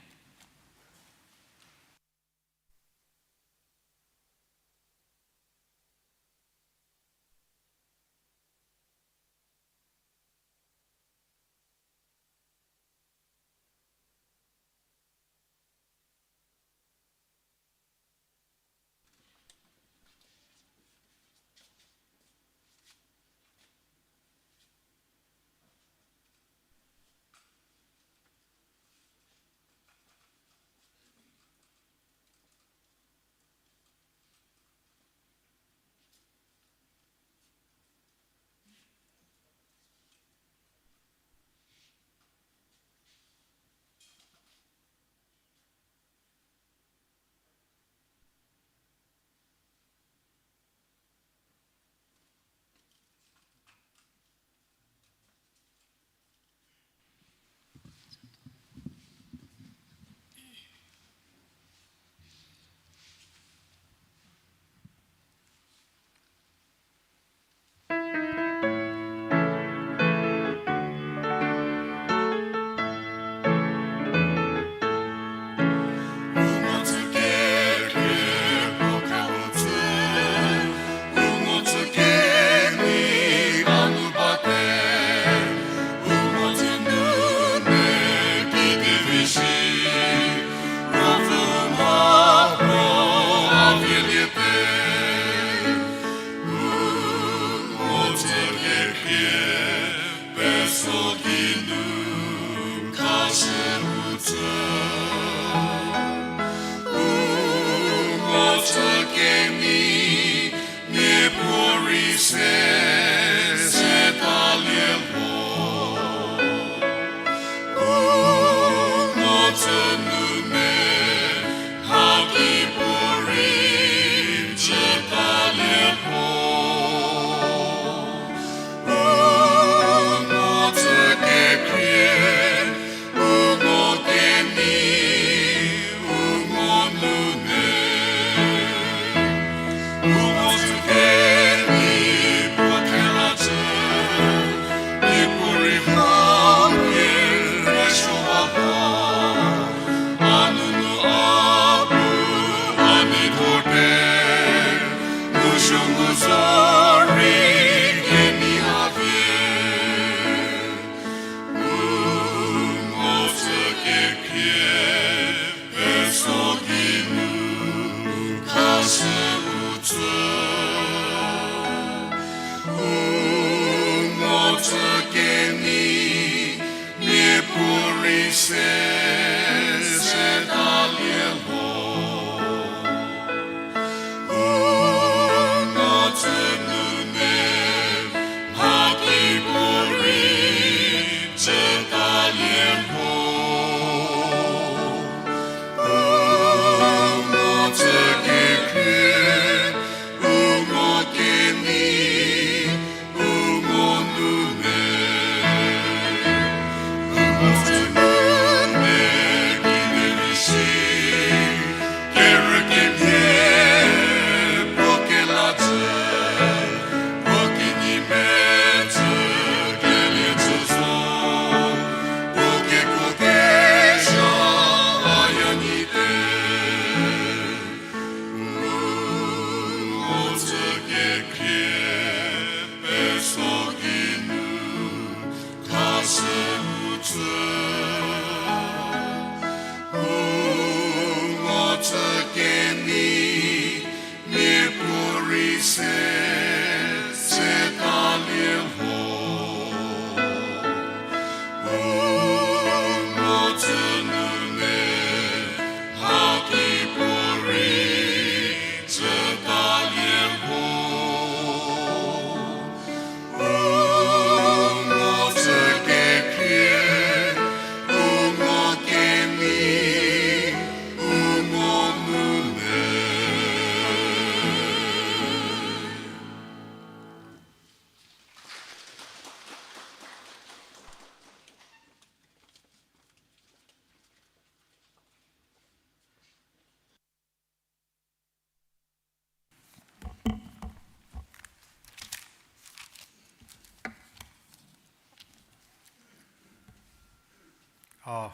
A,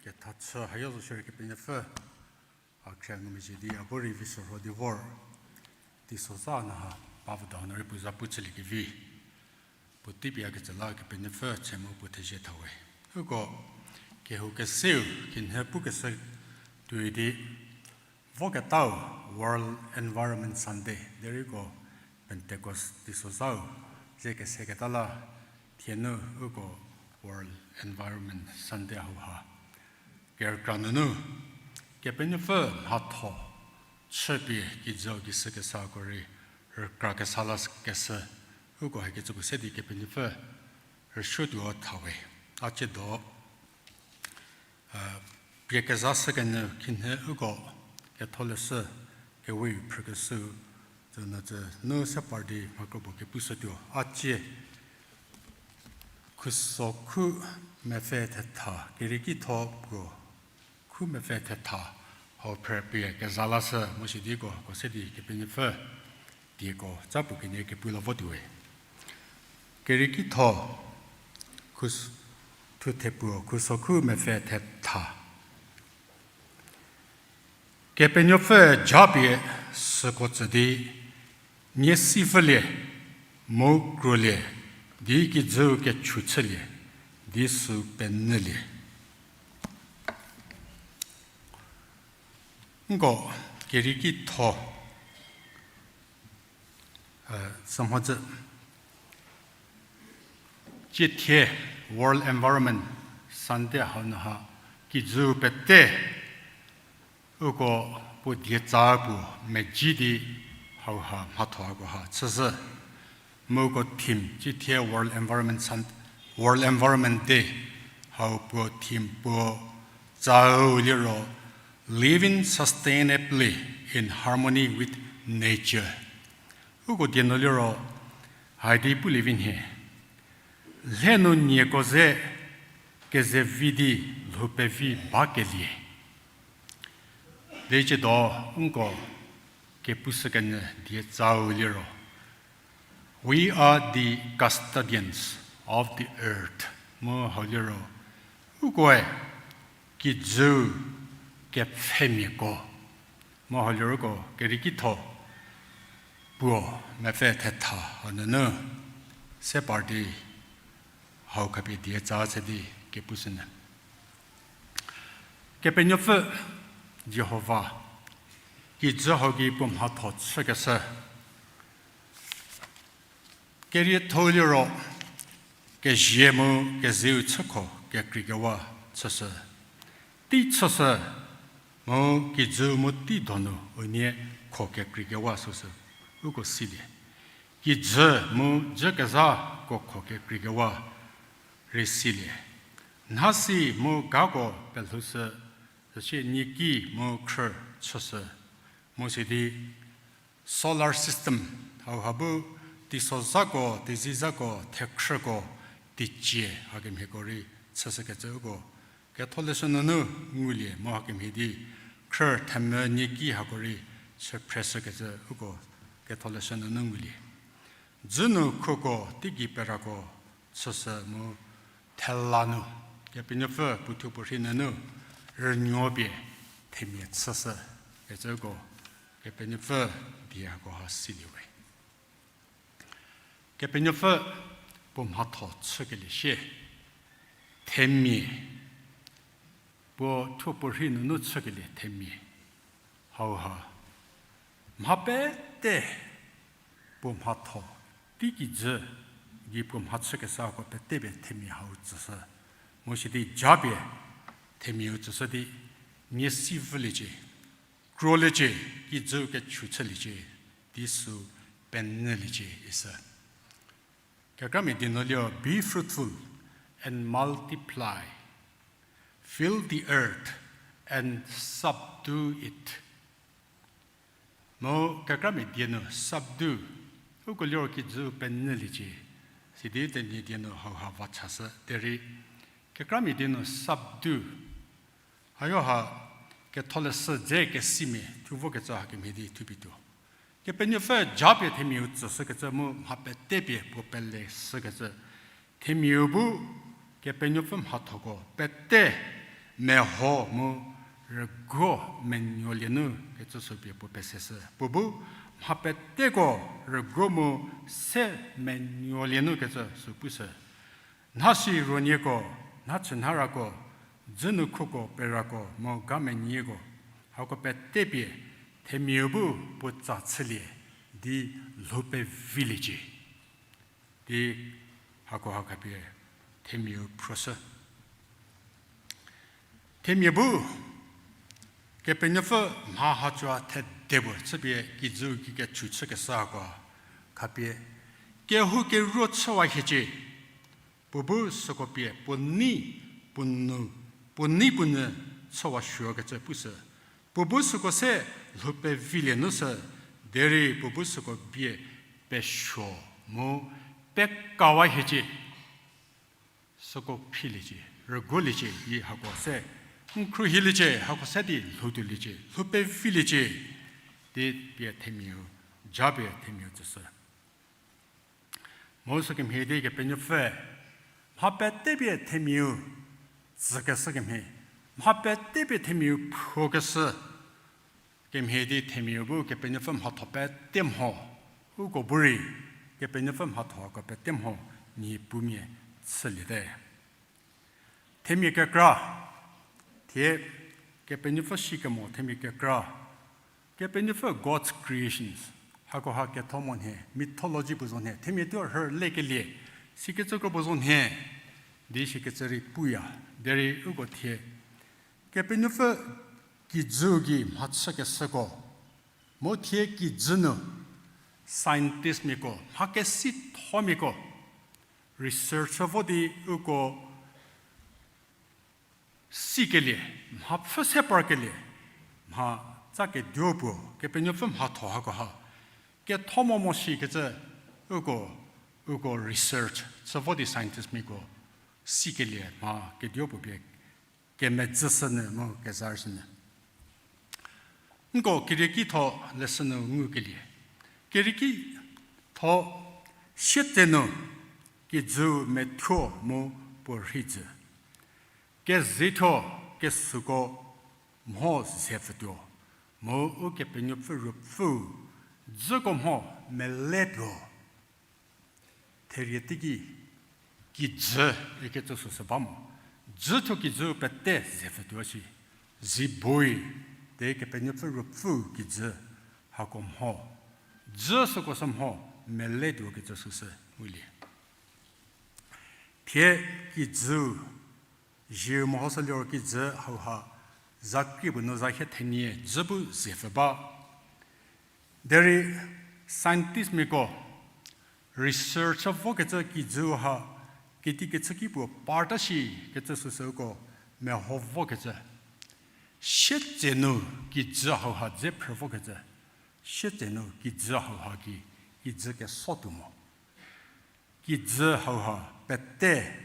kethachü hayo zo shierei Kepenuopfü a khrie ngumezhie di a bu rei vi sürho di vor. Teisoza nu ha, ba vü donu rei puo za pu chüliekevi. Puotei pie a ketsü la Kepenuopfü tse mu puo thezie thawe. Uko, kehou keseu, kinhe pukeshü tuoi di, voketau World Environment Sunday, derei uko Pentecost teisozau, ze keseketa la, thie nu uko World Environment Sunday hauha. Kerükra nunu, Kepenuopfü mhatho, chüpie kijüu kishü kesako rei, rükra kesa la keshü, uko hakecüko se di Kepenuopfü, rüsuotuo thawe, a ciedo, pie kezashü kenyü khinhie uko, ketholeshü, kewe phrükeshü, tsünyü tsü nu se par di mha kropuo kepushütuo, a cie, khuso khu mepfü thetha, kerieki tho puo, khu mepfü thetha, hau phrü pie keza lashü, mu sidi ko, ko se di Kepenuopfü, dieko, ca puo kenie kepu la votuowe. Kerieki tho, khus-, thu thepuo, khuso khu mepfü thetha. Kepenuopfü japie süko tsü di, nie sipfülie, mu kruolie, di kijüu kechu chülie, di sü penyülie. Nko, kerieki tho, sümhodzü. Ciethie World Environment Sunday hau nu ha, kijüu pete, uko puo dietsa puo mezhie di hauha mhatho hako ha chüshü. Mu uko theme, ciethie World Environment Sun-, World Environment Day, hau puo theme puo tsau liro, Living Sustainably in Harmony with Nature. Uko die nu liro, haidi pulie vi nhie. Lhe nu nieko ze kezevi di lhou pevi bakelie. Leciedo nko kepushü kenyü dietsau liro, We are the custodians of the earth. Mu hau liro, ukoe kijüu kepfhemiako. Mu hau liro ko kerieki tho puo mepfü thetha hau nunu se par di hau khapie dietsa chü di kepushünyü. Kepenuopfü Jihova, kijü hau gei puo mhatho chükeshü. Kerietho liro, kezie mu kezeiu chükho kekreikewa chüshü. Tei chüshü, mu kijü mu tei donu unie kho kekreikewa süsü, uko silie. Kijü mu jükezhako kho kekreikewa rei silie. Nhasi mu gako pelhoushü, süsie nieki mu khrü chüshü, mu sidi solar system, hauha bu teisozhako, teizizhako, thekhrüko, teicie hakemhieko rei chüshükecü uko ketholeshü nunu ngulie mu hakemhie di khrü themvü nieki hako rei chü phreshükecü uko ketholeshü nunu ngulie. Dzü nu khuko teigei perako chüshü mu thela nu, Kepenuopfü puothuo puorhi nunu rünuo pie themia chüshü kecü uko Kepenuopfü die hako ha silie we. Kepenuopfü puo mhatho chükelie sie, themia, puo thuo puorhi nunu chükelie themia, hauha mha pete puo mhatho, teikijü gei puo mha chükesako pete pie themia hau tsüshü. Mu sidi japie themiau tsüshü di, nie sipfüliecie, kruoliecie, kijüu kechu chüliecie, di sü penyüliecie isü. Kekramia die nu liro, Be fruitful and multiply, fill the earth and subdue it. Mu kekramia die nu subdue, uko liro kijüu penyüliecie, sidi Tenyidie nu hauha va chashü derei, kekramia die nu subdue, hayo ha ketholeshü dze kesimia thu vokecü hakemhie di thupie tuo. Kepenuopfü japie themiau tsüshükecü mu mha pete pie puo peleshükecü, themiau bu Kepenuopfü mhathoko pete meho mu rüguo menuolie nu kecü sü pie puo peseshü. Puo bu mha peteko rüguo mu se menuolie nu kecü sü pushü. Nha si ruonieko, nha chünharako, dzü nu khuko perako mu ga menyieko, hako pete pie themiau bu puo tsa chülie di lhou peviliecie. Di hakoha khapie themiau phrüshü. Themia bu Kepenuopfü mha hacua thede puo chüpie kijüu ki kechu chükeshü hako khapie, kehou keruo chüwa hiecie. Puo bu süko pie puo nei puo nu, puo nei puo nyü chüwa suokecü pushü. Puo bu süko se lhou pevilie nu sü, derei puo bu süko bie pesuo mu pekawa hiecie. Süko philiecie, rüguoliecie, i hako se n khruohiliecie, hako se di lhou tuoliecie, lhou peviliecie, di pie themiau, japie themiau tsüshü. Mu sükemhie di Kepenuopfü mha pete pie themiau tsükeshü kemhie, mha pete pie themiau phrokeshü kemhie di themiau bu Kepenuopfü mhatho pete mho, uko bu rei Kepenuopfü mhathoko pete mho, nie pumia chüliete. Themia kekra, thie Kepenuopfü sikemo themia kekra, Kepenuopfü God's creations, hakoha ketho mo nhie, mythology puo zo nhie, themia tuo rhü lekelie, sikecü kro puo zo nhie, di sikecü rei puya, derei uko thie Kepenuopfü kijü gei mhachükeshüko, mu thie kijü nu scientistmiako, mhakesithomiako research vo di uko sikelie, mhapfü se parkelie, mha tsa keduo puo, Kepenuopfü mhatho hakoha ketho mo mo shikecü uko, uko research chü vo di scientistmiako sikelie mha keduo puo pie kemedzüshünyü mu kezashünyü. Nko kerieki tho lesson nu ngukelie. Kerieki tho sietsenu kijü methuo mu puo rhei jü. Kezei thuo kesuko mho ze pfütuo, mu Ukepenuopfü Ruopfü dzüko mho meletuo. Therie teiki kijü ikecü süsü ba mo. Dzü thuo kijü pete ze pfütuo shi. Zi boi, de Kepenuopfü Ruopfü kijü hako mho. Dzü süko sü mho meletuo kecü süsü ngulie. Thie kijü, zieu mehoshü liro kijü hauha za krie puo nu za hie thenie dzü bu ze pfü ba. Derei scientistmiako research vokecü kijü ha kiti kechüki puo parta shi kecü süsüko meho vokecü. Sietsenu kijü hauha dze phrü vokecü. Sietsenu kijü hauha ki, kijü keso tuo mo. Kijü hauha pete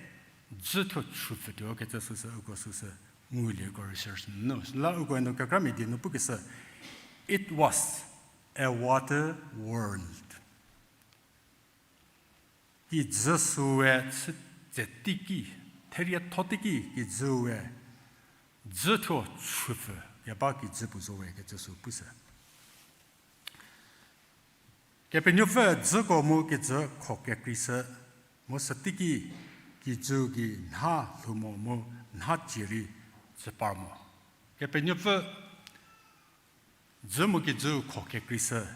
dzü thuo chü pfütuo kecü süsü uko süsü ngulie uko research nu. Süla uko eno kekramia die nu pukeshü, it was a water world. Kijü süwe chü tse teiki, therietho teiki kijüwe dzü thuo chü pfü keba kijü puo zo we kecü sü pushü. Kepenuopfü dzüko mu kijü kho kekreishü, mu süteiki kijü gei nha lhou mo mu nha cie rei tsü par mo. Kepenuopfü dzü mu kijü kho kekreishü,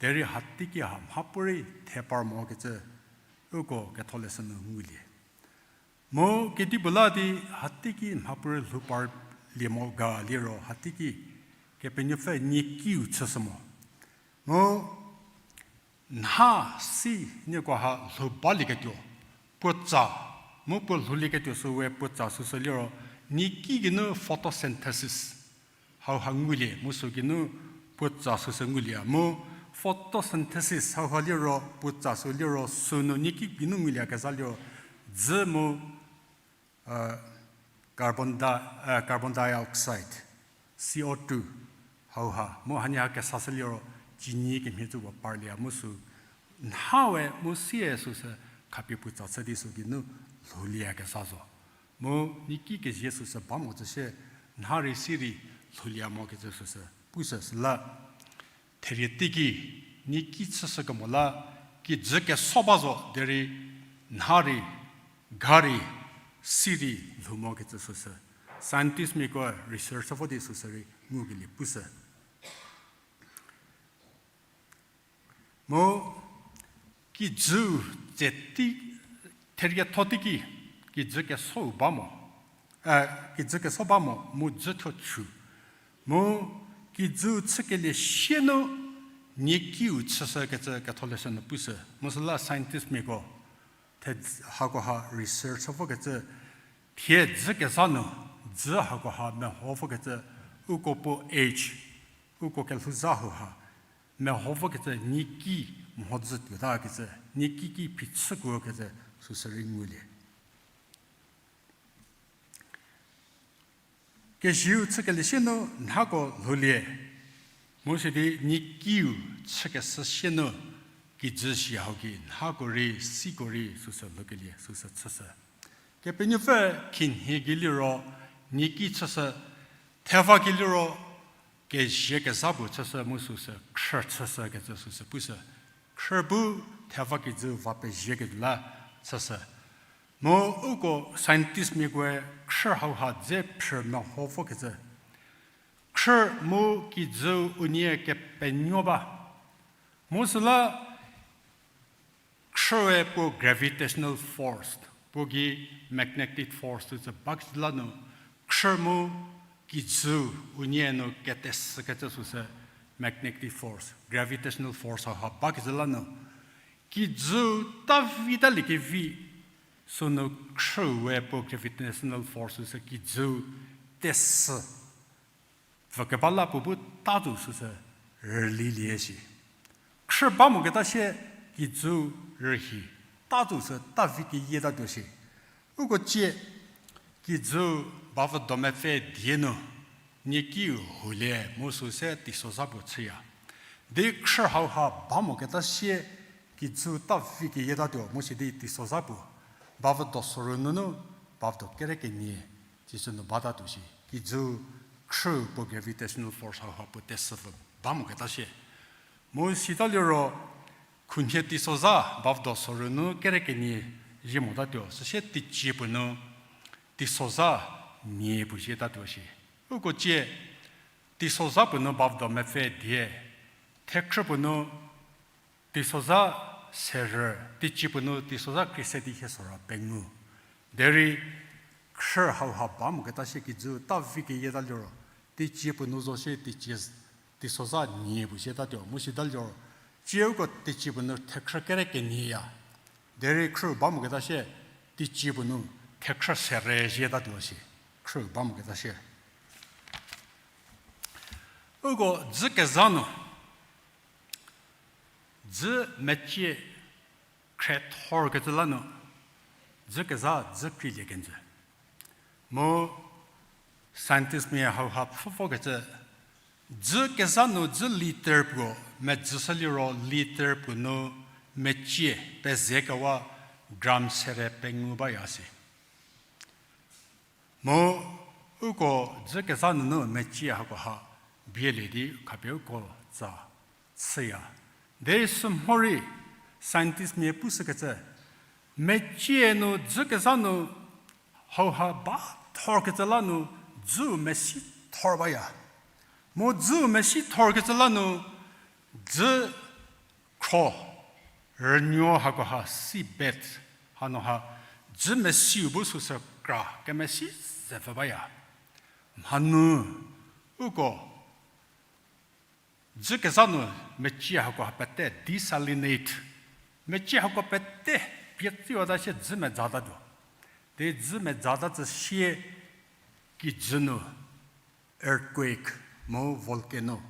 derei hateiki ha mhapuorei the par mo kecü uko ketholeshü nu ngulie. Mu kedipuo la di hateiki mhapuorei lhou parlie mo ga liro hateiki Kepenuopfü niekiu chüshü mo. Mu nha si nieko ha lhou balieketuo, puotsa, mu puo lhoulieketuo süwe puotsa süsü liro, nieki geinu photosynthesis hauha ngulie, mu sü geinu puotsa süsü ngulie. Mu photosynthesis hauha liro puotsa sü liro sünu nieki geinu nguliekezha liro, dzü mu carbon di-, carbon dioxide, C O two, hauha, mu hanie ha kesashü liro, cinyi kemhie cü puo parlie mu sü, nhawe mu sie süsü khapie puotsa chü di sü geinu lhoulie kezha zo. Mu niaki kezie süsü ba mo tsü sie, nha rei si rei lhoulie mokecü süsü pushü süla. Therie teiki, niaki chüshü kemo la, kijü keso ba zo derei nha rei, gha rei, si rei lhou mokecü süsü. Scientistmiako research vo di süsü rei ngukelie pushü. Mu kijüu tse tei, therietho teiki, kijü keso ba mo, kijü keso ba mo, mu jütho chu. Mu kijüu chükelie sie nu, niakiu chüshükecü ketholeshü nu pushü. Mu süla scientistmiako, the hakoha research vokecü, thie jü kezha nu, jü hakoha meho vokecü, uko puo age, uko kelhouzha hauha, meho vokecü niaki mhodzü tuotakecü, niaki ki phichükuokecü süsü rei ngulie. Kezieu chükelie sie nu nhako lhoulie, mu sidi niakiu chükeshü sie nu, kijü si hau ki nhako rei, siko rei süsü lhoukelie, süsü chüshü. Kepenuopfü khinhie gei liro, niaki chüshü, theva gei liro, kezie kezha puo chüshü mu süsü, khrü chüshükecü süsü pushü. Khrü bu theva kijü va pezieketuo la chüshü. Mu uko scientistmiakoe khrü hauha dze phrü meho vokecü. Khrü mu kijüu unie kepenuo ba. Mu süla khrüe puo gravitational force, puo gei magnetic force süsü bakecü la nu, khrü mu kijüu unie nu ketesükecü süsü magnetic force, gravitational force hauha bakecü la nu, kijüu ta vitalie kevi, sünu khrüe puo gravitational force süsü kijüu tesü pfükeba la puo bu ta zo süsü rülilie shi. Khrü ba moketa sie kijüu rühi ta zo sü ta vi keyietatuo shi. Uko cie kijüu bavüdo mepfü die nu, niakiu hulie mu süse teisozha puo chüya. Di khrü hauha ba moketa sie kijüu ta vi keyietatuo mu sidi teisozha puo, bavüdo soru nunu, bavüdo kere kenie, sisü nu batatuo shi. Kijüu khrü puo gravitational force hauha puo tesüpfü ba moketa sie. Mu sita liro, khunhie teisozha bavüdo soru nu kere kenie zie motatuo, süsie teicie puo nu teisozha nie puo zietatuo shi. Uko cie, teisozha puo nu bavüdo mepfü die, thekhrü puo nu teisozha serü, teicie puo nu teisozha krie se di hie sora pengou. Derei khrü hauha ba moketa sie kijüu ta vi keyieta liro, teicie puo nu zo sie teicie, teisozha nie puo zietatuo mu sita liro, cie uko teicie puo nu thekhrü kere kenie ya. Derei khrü ba moketa sie teicie puo nu thekhrü serü zietatuo shi. Khrü ba moketa sie uko dzü kezha nu, dzü mecie khriethorkecü la nu, dzü kezha dzü kreilie kenjü. Mu scientistmia hauha pfhü vokecü, dzü kezha nu dzü liter puo, medzüshü liro liter puo nu mecie pezekewa gram serü pengou baya si. Mu uko dzü kezha nunu mecie hakoha bielie di khapie uko tsa chüya. Derei sü mhorei scientistmia pushükecü, mecie nu dzü kezha nu hauha ba thorkecü la nu dzüu mesi thor baya. Mu dzüu mesi thorkecü la nu dzü khro, rünuo hakoha seabed, hanu ha dzü mesiu bu süsü kra kemesi zepfü baya. Mhanu uko dzü kezha nu mecie hakoha pete desalinate. Mecie hako pete pie tsiwata sie dzü mezatatuo. Di dzü mezata tsü sie kijü nu earthquake mu volcano,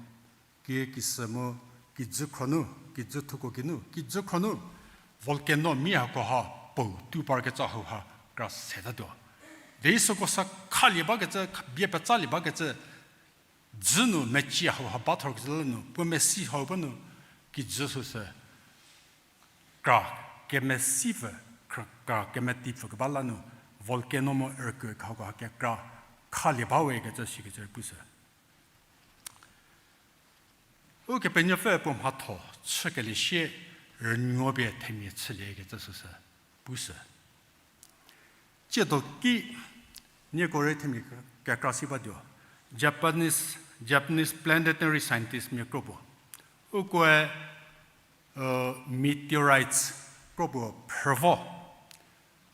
kie kisü mu kijü khro nu, kijü thuko kinu, kijü khro nu volcano mi hakoha pou tu parkecü hauha kra setatuo. Di süko sa khalie bakecü, bie petsalie bakecü, dzü nu mecie hauha ba thorkecü la nu, puo mesi hau ba nu, kijü süsü kra kemesipfü, kra, kra kemetipfü keba la nu, volcano mu earthquake hako ha kekra khalie bawe kecü sikecü rei pushü. Ukepenuopfü puo mhatho chükelie sie rünuo pie themia chülie kecü süsü pushü. Tsiedo ki nieko rei themia kekra si batuo. Japanese, Japanese planetary scientist mia kro puo, ukoe meteorites kro puo phrü vo.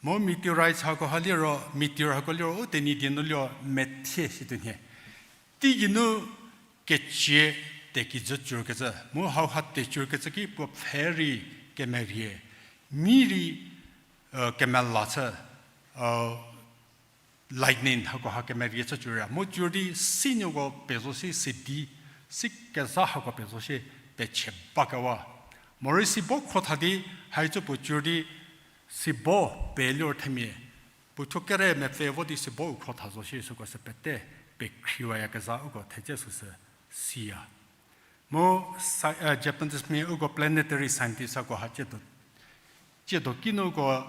Mu meteorites hako ha liro, meteor hako liro u Tenyidie nu liro methie situo nhie. Teigei nu kecie tekijü cürkecü mu hauha tecürkecü ki puo pfhe rei kemerie, mi rei kemela chü, lightning hako ha kemerie chü cüra mu cür di sinuoko pezo sie sidi, si kezha hako pezo sie pechie bakewa. Morei sibo khrotha di, haicü puo cür di sibo pelier themia puothuo kere mepfü vo di sibo u khrotha zo shie süko sü pete pekhriwayakezha uko thedze süsü siya. Mu Japanese mia uko planetary scientist hako ha tsiedo kinu uko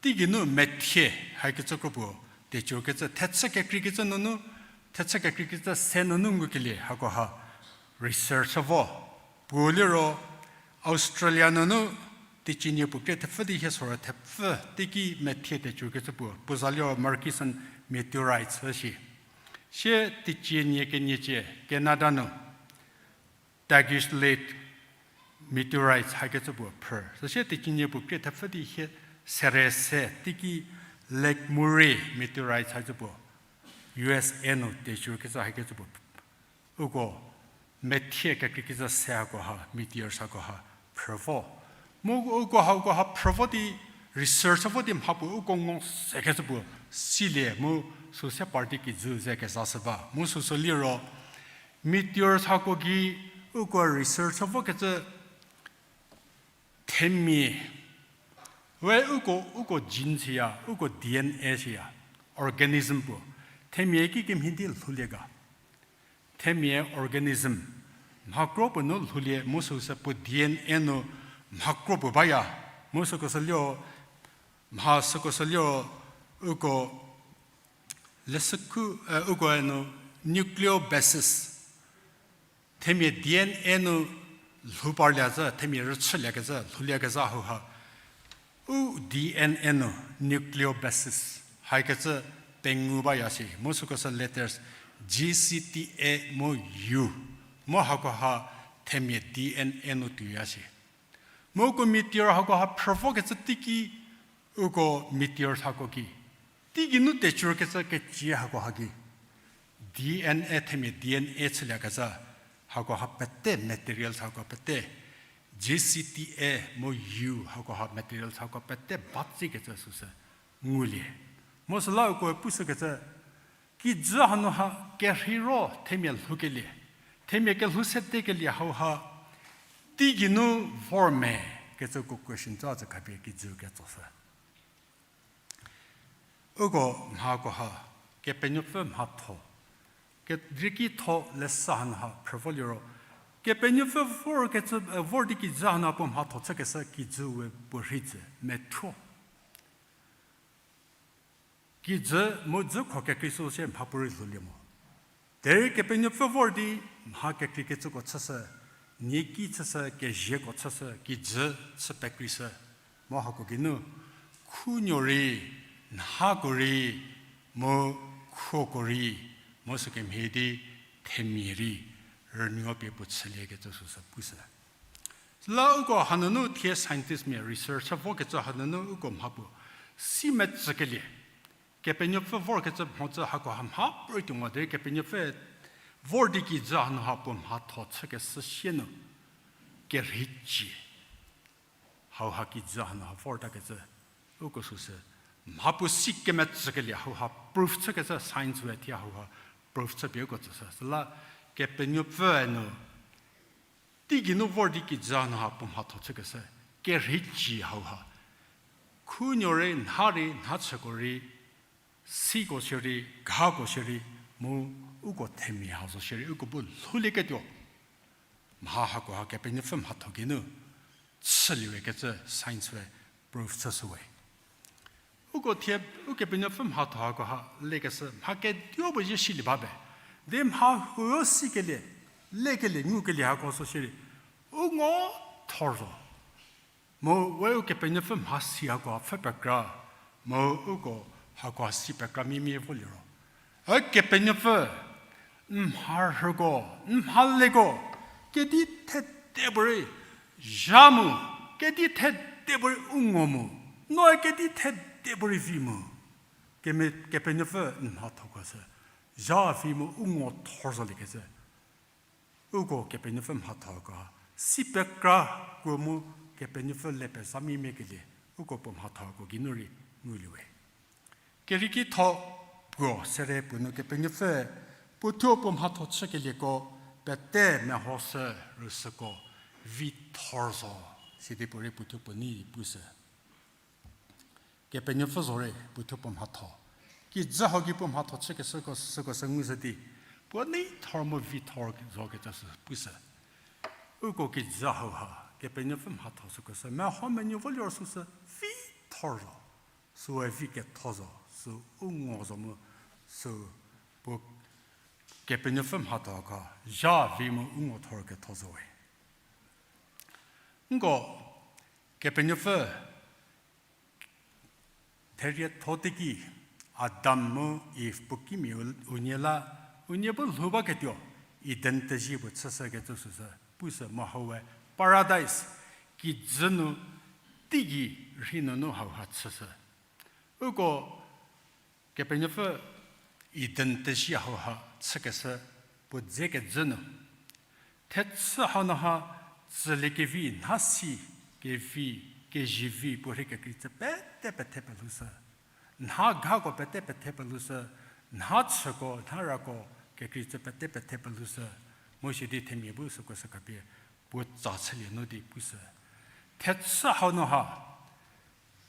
teigei nu methie haikecü kro puo tecürkecü thechü kekreikecü nunu, thechü kekreikecü se nunu ngukelie hako ha research vo. Puo liro Australia nunu teicie nie puo krie thepfü di hie sorü thepfü teiki methie tecürkecü puo, puo za liro Murchison meteorites üsi. Sie teicie nie keniecie Canada nu Daigish Lake meteorites haikecü puo phrü. Süsie teicie nie puo krie thepfü di hie sere se teiki Lake Murray meteorites haicü puo U S A nu tecürkecü haikecü puo uko methie kekreikecü se hako ha, meteors hako ha phrü vo. Mu uko hako ha phrü vo di research vo di mha puo uko ngo sekecü puo silie mu süsie party kijü ze kezashü ba. Mu süsü liro meteors hako gei uko research vokecü themia we uko, uko gene siya, uko D N A siya, organism puo themia kikemhie di lhoulie ga. Themia organism mha kro puo nu lhoulie mu süsü puo D N A nu mha kro puo baya. Mu süko sü liro, mha süko sü liro uko lesükhu, uko nu nucleobasis. Themia D N A nu lhou parliazhü, themia rüchüliakezhü, lhouliakezha hauha u D N A nu nucleobasis haikecü pengou baya si. Mu süko sü letters G C T A mu U. Mu hako ha themia D N A nu tuoya si. Mu uko meteor hako ha phrü vokecü teiki uko meteor hako gei teigei nu tecürkecü kecie hako ha gei D N A, themia D N A chüliakezha hako ha pete materials hako pete G C T A mu U hako ha materials hako pete batsikecü süsü ngulie. Mu süla uko pushükecü kijü hanu ha kerheiro themia lhoukelie, themia kelhou sedekelie hauha teigei nu vor me kecü uko question tsa tsü khapie kijü ketsoshü. Uko mhako ha Kepenuopfü mhatho, kedrikitho lesa hanu ha phrü voliro, Kepenuopfü vorkecü, vor di kijü hanu ha puo mhatho chükeshü kijü we puo rhei jü methuo. Kijü mu dzü kho kekrei süu sie mha puorei lhoulie mo. Derei Kepenuopfü vor di mha kekreikecüko chüshü, nieki chüshü, kezieko chüshü, kijü chü pekreishü. Mu hako geinu khunuo rei, nhako rei, mu khuoko rei, mu sükemhie di themia rei rünuo pie puo chüliekecü süsü pushü. Süla uko hanunu thie scientistmia research vokecü hanunu uko mha puo si metsükelie, Kepenuopfü vorkecü mhodzü hako ha mha puorei tuo mo derei Kepenuopfü vor di kijü hanu ha puo mhatho chükeshü sie nu kerhei cie. Hauha kijü hanu ha vortakecü uko süsü mha puo si kemetsükelie hauha proof chükeshü science we thie hauha proof chüpie uko tsüshü. Süla Kepenuopfüe nu teigei nu vor di kijü hanu ha puo mhatho chükeshü kerhei cie hauha khunuo rei, nha rei, nhachüko rei, siko shierei, ghako shierei, mu uko themia ha zo shierei uko bu lhoulieketuo mha hako ha Kepenuopfü mhatho geinu chüliewekecü science we proof chüshüwe. Uko thie, Ukepenuopfü mhatho hako ha lekeshü mha ketuo puo zhie shilie ba be. Di mha huo sikelie, lekelie, ngukelie hako sü shierei, u ngo thor zo. Mu we Ukepenuopfü mhasi hako pfhü pekra, mu uko hako si pekra mimie voliro, Ukepenuopfü n mharhüko, n mhaleko, kedi thede puorei zha mu, kedi thede puorei u ngo mu, noe kedi thede puorei vi mu, keme-, Kepenuopfü n mhathoko sü zha vi mu u ngo thor zolie kecü. Uko Kepenuopfü mhatho hako ha si pekra kuo mu Kepenuopfü le pezamia mia kelie, uko puo mhatho hako geinu rei ngulie we. Kerieki tho puo sere puo nu Kepenuopfü puothuo puo mhatho chükelieko pete mehoshü, rüsüko vi thor zo, sidi puorei puothuo puo nei pusü. Kepenuopfü zorei puothuo puo mhatho. Kijü hau ki puo mhatho chükeshüko süko sü ngushü di, puo nei thor mu vi thor zo kecü sü pusü. Uko kijü hau ha Kepenuopfü mhatho süko sü meho menuo volior süsü vi thor zo. Süe vi ketho zo, sü u ngo zo mu, sü puo Kepenuopfü mhatho hako zha vi mu u ngo thor ketho zo we. Nko, Kepenuopfü therietho teiki Adam mu Iv puo kimia u-, unie la, unie bu lhou baketuo, Eden tezhie puo chüshü kecü süsü pusü mu hau we Paradise, kijü nu, teigei rhei nunu hau ha chüshü. Uko Kepenuopfü Eden tezhie hau ha chükeshü puo dze kejü nu, thechü hau nu ha tsüliekevi, nha si kevi, kezivi puo rhei kekreicü pete pethe peloushü. Nha ghako pete pethe peloushü, nha chüko, nha rako kekreicü pete pethe peloushü, mu sidi themia bu süko sü khapie puo tsa chülie nu di pusü. Thechü hau nu ha,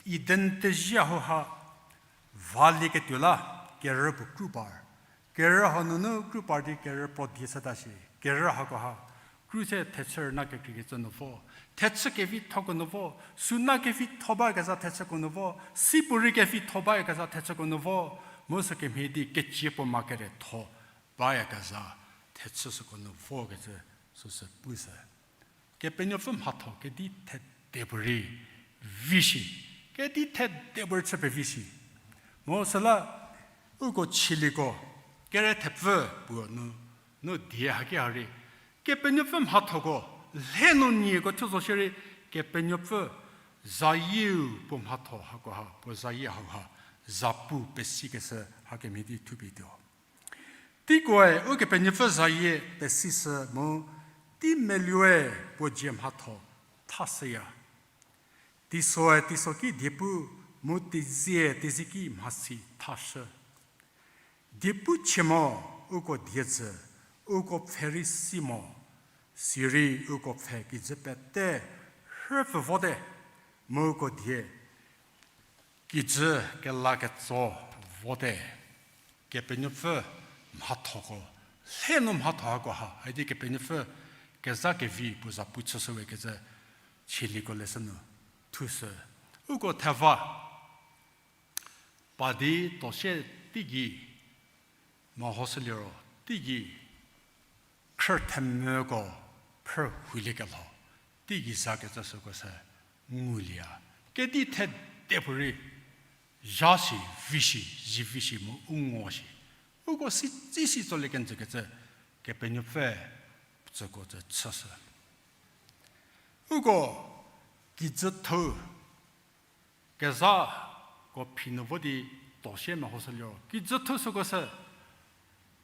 Eden tezhie hau ha valieketuo la, kerü puo kru par. Kerü hau nunu kru par di kerü puo die chüta shi. Kerü hako ha kru se thechü rüna kekreikecü nu vo, thechü kevithoko nu vo, suna kevitho bakezha thechüko nu vo, sipuorei kevitho bayakezha thechüko nu vo, mu sükemhie di kecie puo ma keretho bayakezha thechü süko nu vokecü süsü pusü. Kepenuopfü mhatho kedi thede puorei vi shi, kedi thede puorei chü pevi shi. Mu süla uko chieliko kere thepfü puo nu, nu die haki ha rei, Kepenuopfü mhathoko lhe nu nieko thuo zo shierei, Kepenuopfü zayieu puo mhatho hako ha, puo zayie hau ha, zapu pesikeshü hakemhie di thupie tuo. Teikoe Ukepenuopfü zayie pesishü mu tei meluoe puo dzie mhatho thashüya. Teisoe teiso ki diepu mu teizie teizie ki mhasi thashü. Diepu chie mo uko die jü, uko pfhe rei si mo, sirei uko pfhe kijü pete rhüpfü vote, mu uko die kijü kela ketso vote. Kepenuopfü mhathoko lhe nu mhatho hako ha idi Kepenuopfü kezha kevi puo zapu chüshüwe kecü chieliko leshü nu thushü. Uko theva pa di tosie teigei mehoshüliro teigei khrü themvüko phrü huliekelho, teigei zakecü süko sü ngulieya. Kedi thede puorei zha shi, vi shi, zivi shi mu u ngo shi. Uko si, si si tsolie kenjükecü Kepenuopfü tsüko tsü chüshü. Uko kijüthou kezhako phi nu vo di tosie mehoshüliro kijüthou süko sü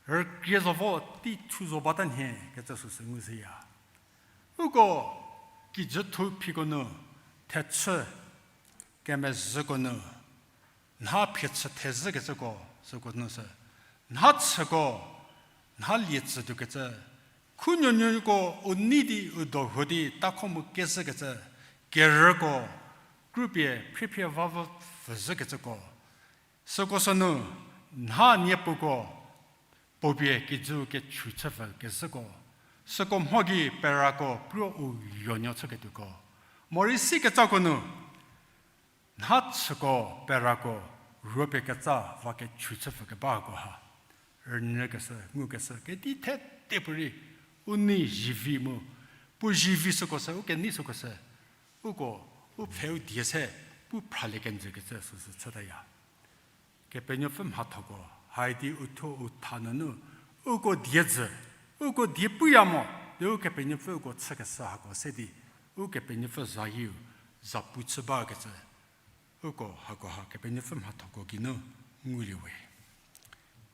rükrie zo vo tei thu zo bata nhie kecü süsü ngushüya. Uko kijüthou phiko nu thechü kemezhüko nu nha phiechü thezhükecüko süko nu sü nha chüko nha lie tsütuokecü, khunuonuoko u nei di u do huo di takho mu kezhükecü, kerüko krupie phriphie vavü pfhüzhükecüko, süko sünu nha niepuko puo pie kijü kechu chüpfü kezhüko, süko mho gei perako puo u yonuo chüketuoko, morei sikecüko nu Nha chüko, perako, ruopie ketsa va kechü chüpfü kebako ha. Rünyü keshü, ngu keshü, kedi thete puorei, u nei zivi mu, puo zivi süko sü, u kenei süko sü, uko, u pfhe u die se, pu phralie kenjü kecü süsü chütaya. Kepenuopfü mhathoko, haidi u thuo u tha nunu, uko die jü, uko die puya mo, di Ukepenuopfü uko chükeshü hako se di, Ukepenuopfü zayieu, zapu chü bakecü, uko hako ha Kepenuopfü mhathoko geinu ngulie we.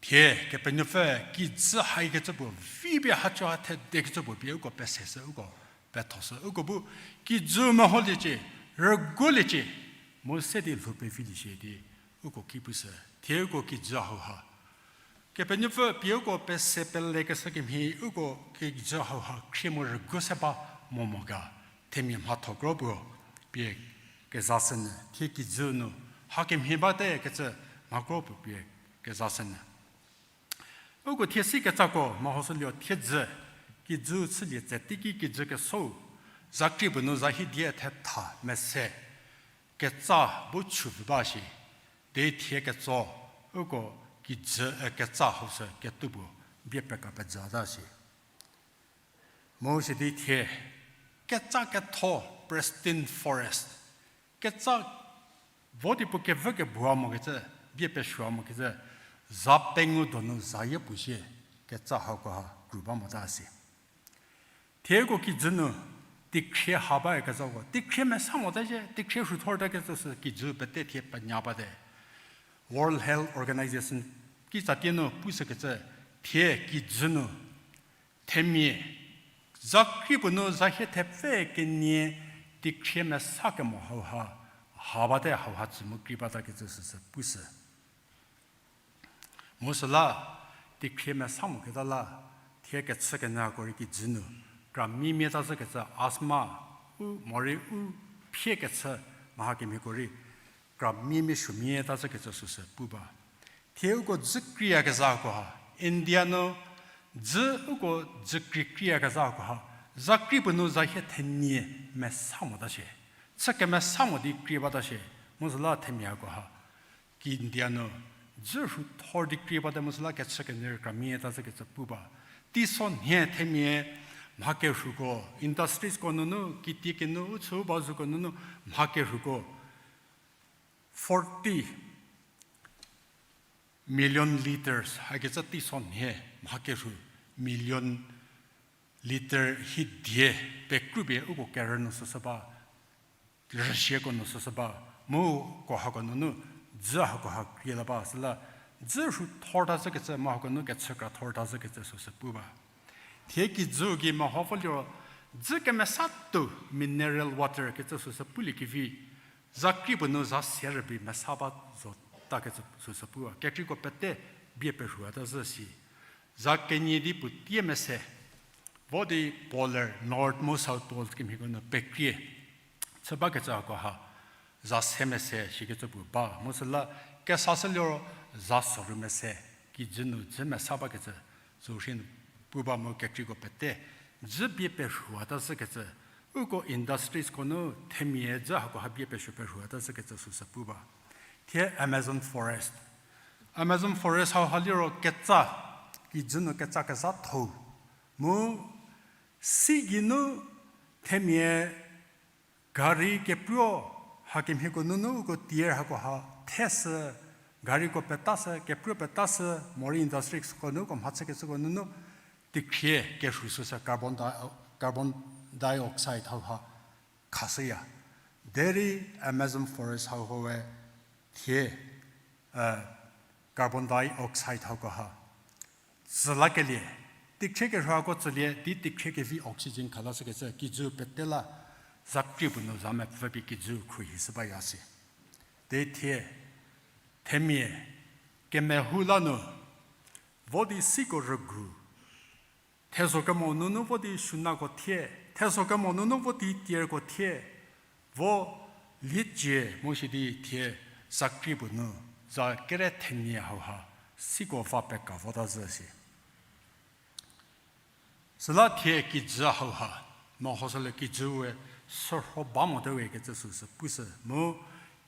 Thie Kepenuopfü kijü haikecü puo, vipie haco ha thedekecü puo pie uko peseshü, uko pethoshü, uko bu kijü meholiecie, rüguoliecie, mu se di lhou pevilie shie di, uko ki pushü, thie uko kijü hauha. Kepenuopfü pie uko pese pelekeshü kemhie uko kijü hauha khrie mu rüguo se ba mo mo ga, themia mhatho kro puo pie kezashünyü, thie kijü nu hakemhie bate kecü mha kro puo pie kezashünyü. Uko thie si ketsako mehosülie thiedzü, kijü chülie tse teiki kijü kesou, zakri puo nu za hie die thetha mese, ketsa bu chüpfü ba shi, di thie ketso, uko kijü, e, ketsa hau sü ketuo puo bie peka pejüta shi. Mu sidi thie, ketsa ketho, pristine forest, ketsa vo di puo kevü kebua mokecü, bie pesuo mokecü, za pengou donu zayie puo shie, ketsa hako ha kru ba mota si. Thie uko kijü nu, teikhrie ha bakezhako, teikhrie mesa mota shie, teikhrie rhuthorta kecü sü kijü pete thie penya bate. World Health Organization kitsatie nu pushükecü, thie kijü nu, themia, zakri puo nu za hie thepfü kenie teikhrie mesa kemo hauha, ha bate hauha tsü mu kri bata kecü süsü pushü. Mu süla, teikhrie mesa moketa la, thie kechükenyüko rei kijü nu, kramia mieta zhükecü asthma, u morei u phie kechü, mha kemhieko rei, kramia mia suomieta zhükecü süsü pu ba. Thie uko dzü kriyakezhako ha, India nu, dzü uko dzü kri kriyakezhako ha, zakri puo nu za hie thenie mesa mota shie. Chü kemesa mo di krie bata shie, mu süla themiako ha. Ki India nu, dzü rhuthor di krie bate mu süla kechükenyü rei kramia mieta zhükecü pu ba. Teiso nhie themia, mha kerhuko, industriesko nunu, kitiekinu, u chü u ba zhüko nunu, mha kerhuko, forty million litres, hakecü teiso nhie mha kerhu million litre hidie pekrupie uko kerü nu süsü ba, rüsieko nu süsü ba, mu ko hako nunu dzü hako ha krie la ba, süla dzü rhuthorta zhükecü, mu hako nu kechü krathorta zhükecü süsü pu ba. Thie kijü gei meho voliro, dzü kemesatuo mineral water kecü süsü puliekevi, zakri puo nu za se rübei mesa ba zota kecü süsü pu ba. Kekreiko pete bie perhuata zhü si. Za kenie di puo tie mese, vo di polar, North mu South Pole kemhieko nu pekrie chü bakecü hako ha, za se mese shikecü puo ba. Mu süla kesashüliro za soru mese, kijü nu dzü mesa bakecü, sü rei nu pu ba mu kekreiko pete, dzü bie perhuata zhükecü, uko industriesko nu themia dzü hako ha bie pesuo perhuata zhükecü süsü pu ba. Thie Amazon forest. Amazon forest hau ha liro ketsa, kijü nu ketsa kezhatho-u. Mu si geinu themia gari kepruo hakemhieko nunu uko tier hako ha theshü, gariko petashü, kepruo petashü, morei industriesko nu uko mhachükecüko nunu teikhrie kerhu süsü carbon di-, carbon dioxide hau ha khashüya. Derei Amazon forest hau hawe thie, carbon dioxide hako ha tsülakelie, teikhrie kerhuko tsülie di teikhrie kevi oxygen khalashükecü kijü pete la, zakri puo nu za mepfü pie kijü khruohi shü baya si. Di thie, themia, kemehou la nu, vo di siko rügu, thezho kemo nunu vo di shunako thie, thezho kemo nunu vo di tierko thie, vo liecie mu shi di thie zakri puo nu, za kere thenie hau ha, siko va peka vota zhü si. Süla thie kijü hau ha, mehoshülie kijü we, sürho ba mote we kecü süsü pushü mu,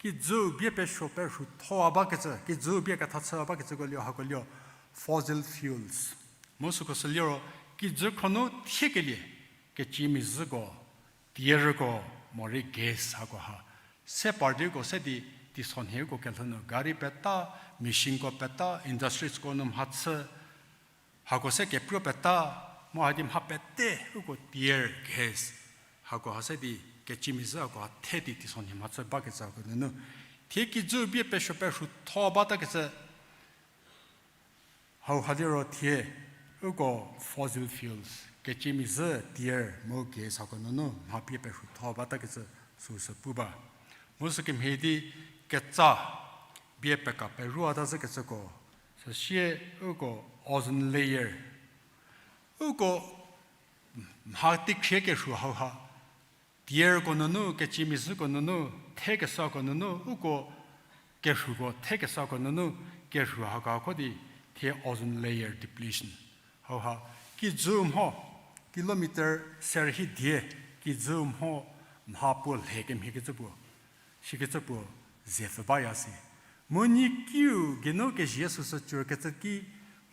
Kijü bie pesuo perhu thoa bakecü, kijü bie ketha chü bakecüko lio hako lio fossil fuels. Mu süko sü liro, kijü khro nu thiekelie, kecimia zhüko, tierko, morei gas hako ha. Se partyko se di, teisonhie uko kelhou nu, gari peta, machinesko peta, industriesko nu mhachü, hako se kepruo peta, mu hadi mha pete uko tier gas. Hako ha se di kecimia zhü hako ha the di teisonhie mhachü bakecü hako nunu. Thie kijü bie pesuo perhu tho batakecü. Hau ha liro thie, uko fossil fuels, kecimia zhü tier mu gas hako nunu mha bie perhu tho batakecü süsü pu ba. Mu sükemhie di ketsa bie peka peruata zhükecüko, süsie uko ozone layer. Uko mha teikhrie kerhu hau ha, tierko nunu, kecimia zhüko nunu, thekesako nunu, uko kerhuko thekesako nunu, kerhu hako kho di, thie ozone layer depletion. Hau ha, kijü mho, kilometer serhi die, kijü mho, mha puo lhe kemhiekecü puo, shikecü puo, ze pfü baya si. Mu nyi kiu geinu kezie süsü cürkecü ki,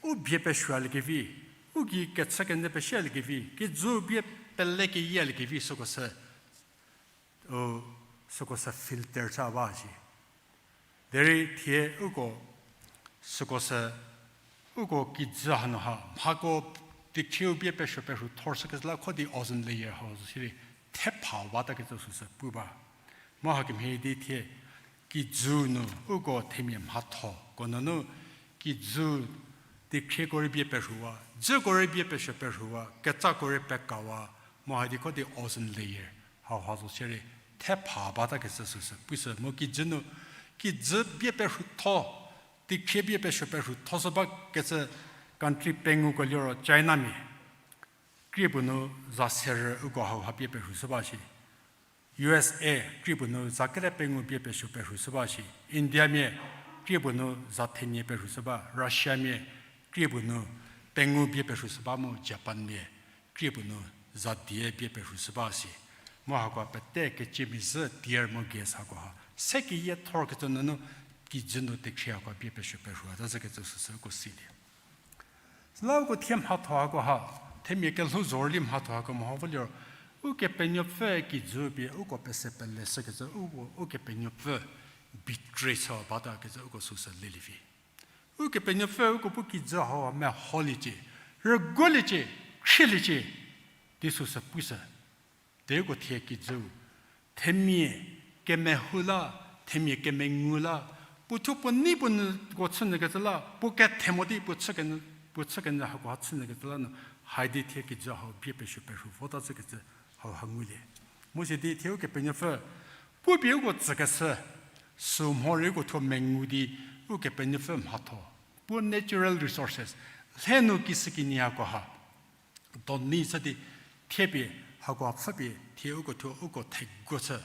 u bie pesualiekevi, u gei kechü kenie pesialiekevi, kijü bie pele keyialiekevi süko sü, u, süko sü filter cha ba shi. Derei thie uko, süko sü, uko kijü hanu ha, mhako teikhrieu bie pesuo perhu thor shükecü la kho di ozone layer hau zo sirei, thepha batakecü süsü pu ba. Mu hakemhie di thie, kijü nu uko themia mhathoko nunu, kijü teikhrieko rei bie perhuwa, dzüko rei bie pesuo perhuwa, ketsako rei pekawa, mu hadi kho di ozone layer hau ha zo sirei, thepha batakecü süsü pushü mu kijü nu, kijü bie perhu tho, teikhrie bie pesuo perhu tho shü bakecü country penguko liro Chinamia, krie puo nu za serü uko hau ha bie perhu shü ba shi. U S A krie puo nu za kere pengou bie pesuo perhu shü ba shi. Indiamia krie puo nu za thenie perhu shü ba. Russiamia krie puo nu pengou bie perhu shü ba mu Japanmia krie puo nu za die bie perhu shü ba shi. Mu hako pete kecimia zhü tier mu gas hako ha se keyie thorkecü nunu kijü nu teikhrie hako bie pesuo perhuata zhükecü süsü uko silie. Süla uko thie mhatho hako ha, themia kelhou zorli mhatho hako meho vo liro, Ukepenuopfü kijü pie uko pese pele shükecü, uko, Ukepenuopfü betray chü batakecü uko süsü lelie vi. Ukepenuopfü uko bu kijü hau meholiecie, rüguoliecie, khrieliecie, di süsü pushü. Deko thie kijüu, themia kemehou la, themia kemengu la, puo thuo puo nei puo nyüko chünyükecü la, puo kethe mo di puo chükenyü, puo chükenyü hako ha chünyükecü la nu, haidi thie kijü hau bie pesuo perhu vota chükecü hau ha ngulie. Mu sidi thie Ukepenuopfü, puo pie uko tsükeshü, sü mhorei uko thuo mengu di, Ukepenuopfü mhatho, puo natural resources, lhe nu kishükinyi hako ha doni chü di, thie pie, hakoha pfhü pie, thie uko thuo uko theguo chü,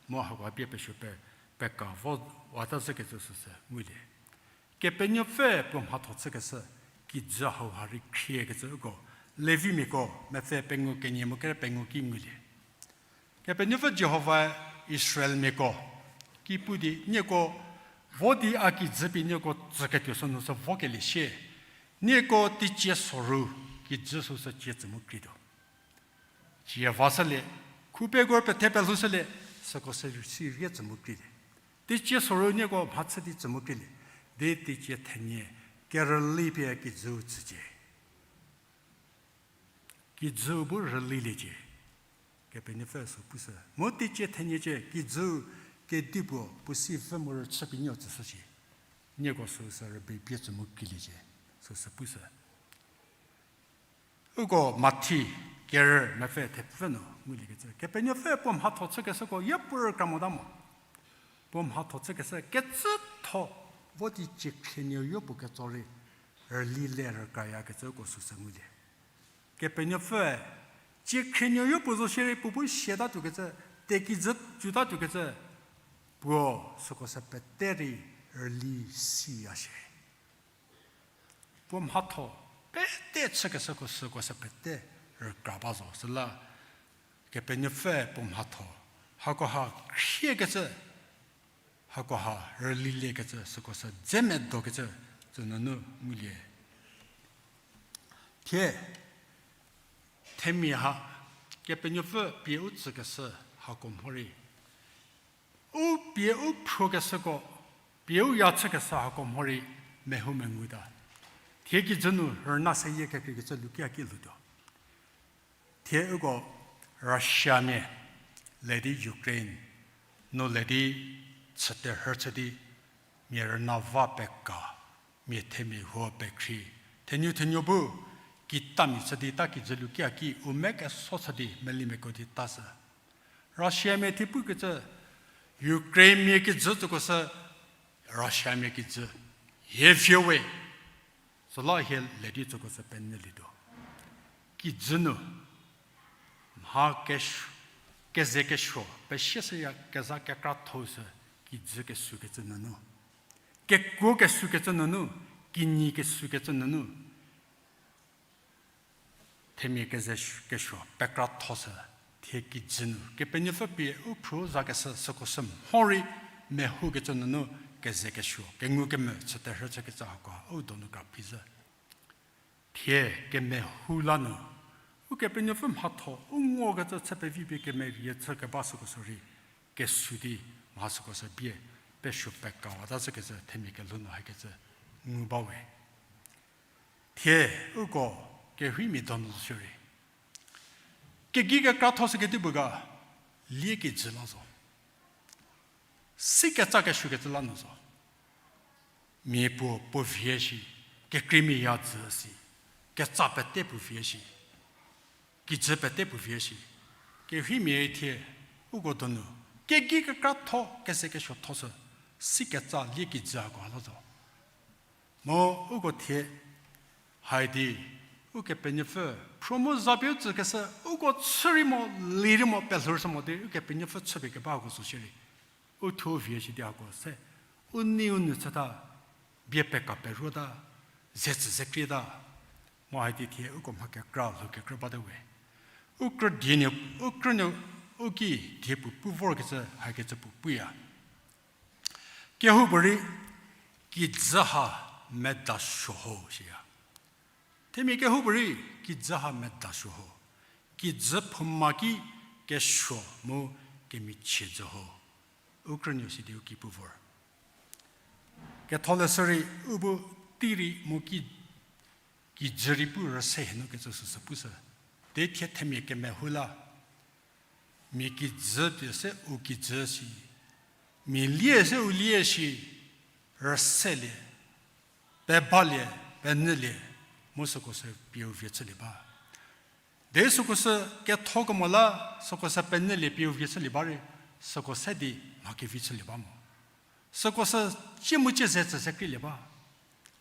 mu hakoha bie pesuo pe, peka vo, wata zhükecü süsü ngulie. Kepenuopfü puo mhatho chükeshü, kijü hau ha rei khriekecü uko, Levimiako, mepfü pengou kenie mu kere pengou ki ngulie. Kepenuopfü Jihovae Israelmiako ki pu di, nieko vo di a kijü pie nieko tsüketuo sünu sü vokelie sie, nieko teicie soru kijü süsü cie tsü mu krietuo. Cie vashülie, khupeko pethe pelhoushülie, süko sü si rie tsü mu krielie. Teicie soru nieko mhachü di tsü mu krielie, di teicie thenie kerüli pie kijüu tsücie. Kijüu bu rüliliecie. Kepenuopfü sü pushü. Mu teicie theniecie kijüu kedipuo puo si vü mu rüchü pie nieko tsüshücie. Nieko süsü rübei bie tsü mu kriliecie. Süsü pushü. Uko Mathi kerü mepfü thepfü nu nguliekecü. Kepenuopfü puo mhatho chükeshüko yie puo rükra mota mo. Puo mhatho chükeshü kecütho vo di ciekhrinuoyo puo ketso rei rüli le rükrayakecü uko süsü ngulie. Kepenuopfüe, ciekhrinuoyo puo zo shierei puo bu siatatuokecü, tekijü tuotatuokecü, puo süko sü pete rei rüli siya shie. Puo mhatho pete chükeshüko süko sü pete rükra ba zo. Süla Kepenuopfü puo mhatho, hakoha khriekecü, Hakoha rüliliekecü süko sü dze medokecü tsü nunu ngulie. Thie, themia ha, Kepenuopfü pie u tsükeshü hako mhorei, u pie u phrokeshüko, pie u ya chükeshü hako mhorei mehou menguta. Thie kijü nu rüna seyie kekreikecü lukia ki lhoutuo. Thie uko Russiamia le di Ukraine nu le di chüterhü chü di, mia rüna va peka, mia themia huo pekhri, thenuo thenuo bu kitamia chü di ta kijü lukia ki u me keso chü di meliemiako di ta sü. Russiamia thie pukecü, Ukrainemia kijü tsüko sü Russiamia kijü hie vie we. Süla hie le di tsüko sü penyülietuo. Kijü nu mha kesh-, keze kesuo pesie shüya kezha kekratho sü kijü kesükecü nunu, kekuo kesükecü nunu, kinyi kesükecü nunu, themia keze kesuo pekratho sü, thie kijü nu Kepenuopfü pie u phrü zakeshü süko sü mhorei mehoukecü nunu keze kesuo kengu kemvü chüterhü chükecü hako u donu kra phizhü. Thie kemehou la nu Ukepenuopfü mhatho u ngokecü chü pevi pie kemerie chü keba süko sü rei kesü di mha süko sü bie pesuo pekawata zhükecü themia kelhou nu hakecü ngu ba we. Thie uko kerheimia donu shierei, kegei kekratho sü kedipuo ga, lie kijü la zo. Siketsa kesuokecü la nu zo. Mia puo puo vie shi, kekreimia ya jü si, ketsa pete puo vie shi, kijü pete puo vie shi, kerheimia thie uko donu kegei kekratho keze kesuotho sü siketsa lie kijü hako ha la zo. Mu uko thie haidi Ukepenuopfü phrü mu za pie u tsükeshü uko chü rei mo, li rei mo, pelhou shü mo di Ukepenuopfü chüpie kebako zo shierei, u thuo vie shi di hako se u nei u nou chüta, bie peka peruota, ze tsü ze krieta. Mu haidi thie uko mha kekra lhou kekrü bate we. U krü die nu, u krünuo u ki die puo pu vorkecü hakecü puo puya. Kehoupuorei kijü ha medasuo ho shiya. Themia kehoupuorei kijü ha medasuo ho. Kijü phouma ki kesuo mu kemichie jü ho. U krünuo sidi u ki pu vor. Ketholeshü rei u bu tei rei mu ki, kijü rei pu rüse hie nu kecü süsü pushü. Di thie themia kemehou la, mia kijü pie se u kijü si, mia lie se u lie si, rüselie, pebalie, penyülie, mu süko sü pie u vie chülie ba. Di süko sü ketho kemo la, süko sü penyülie pie u vie chülie ba rei, süko se di mha kevi chülie ba mo. Süko sü cie mu cie ze tsü ze krilie ba.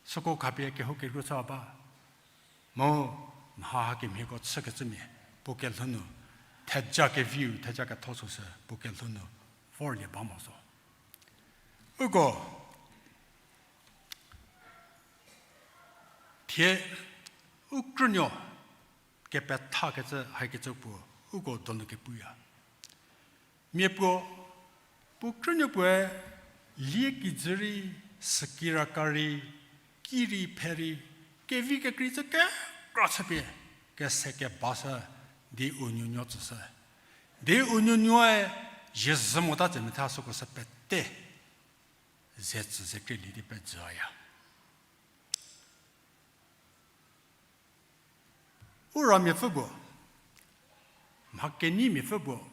Süko khapie kehou keru chü ba. Mu mha hakemhieko chükecümia puo kelhou nu, theja keviu theja ketho süsü puo kelhou nu vorlie ba mo zo. Uko thie u krünuo kepethakecü hakecü puo uko donu kepuya. Mia puo, puo krünuo puoe lie kijü rei, sükiraka rei, ki rei phe rei, kevi kekrei cü kekra chüpie kese kebashü di u nuonuo tsüshü. Di u nuonuoe zie zhü mota tse metha süko sü pete ze tsü ze krielie di pejüya. U ramiapfü puo, mha kenyimiapfü puo,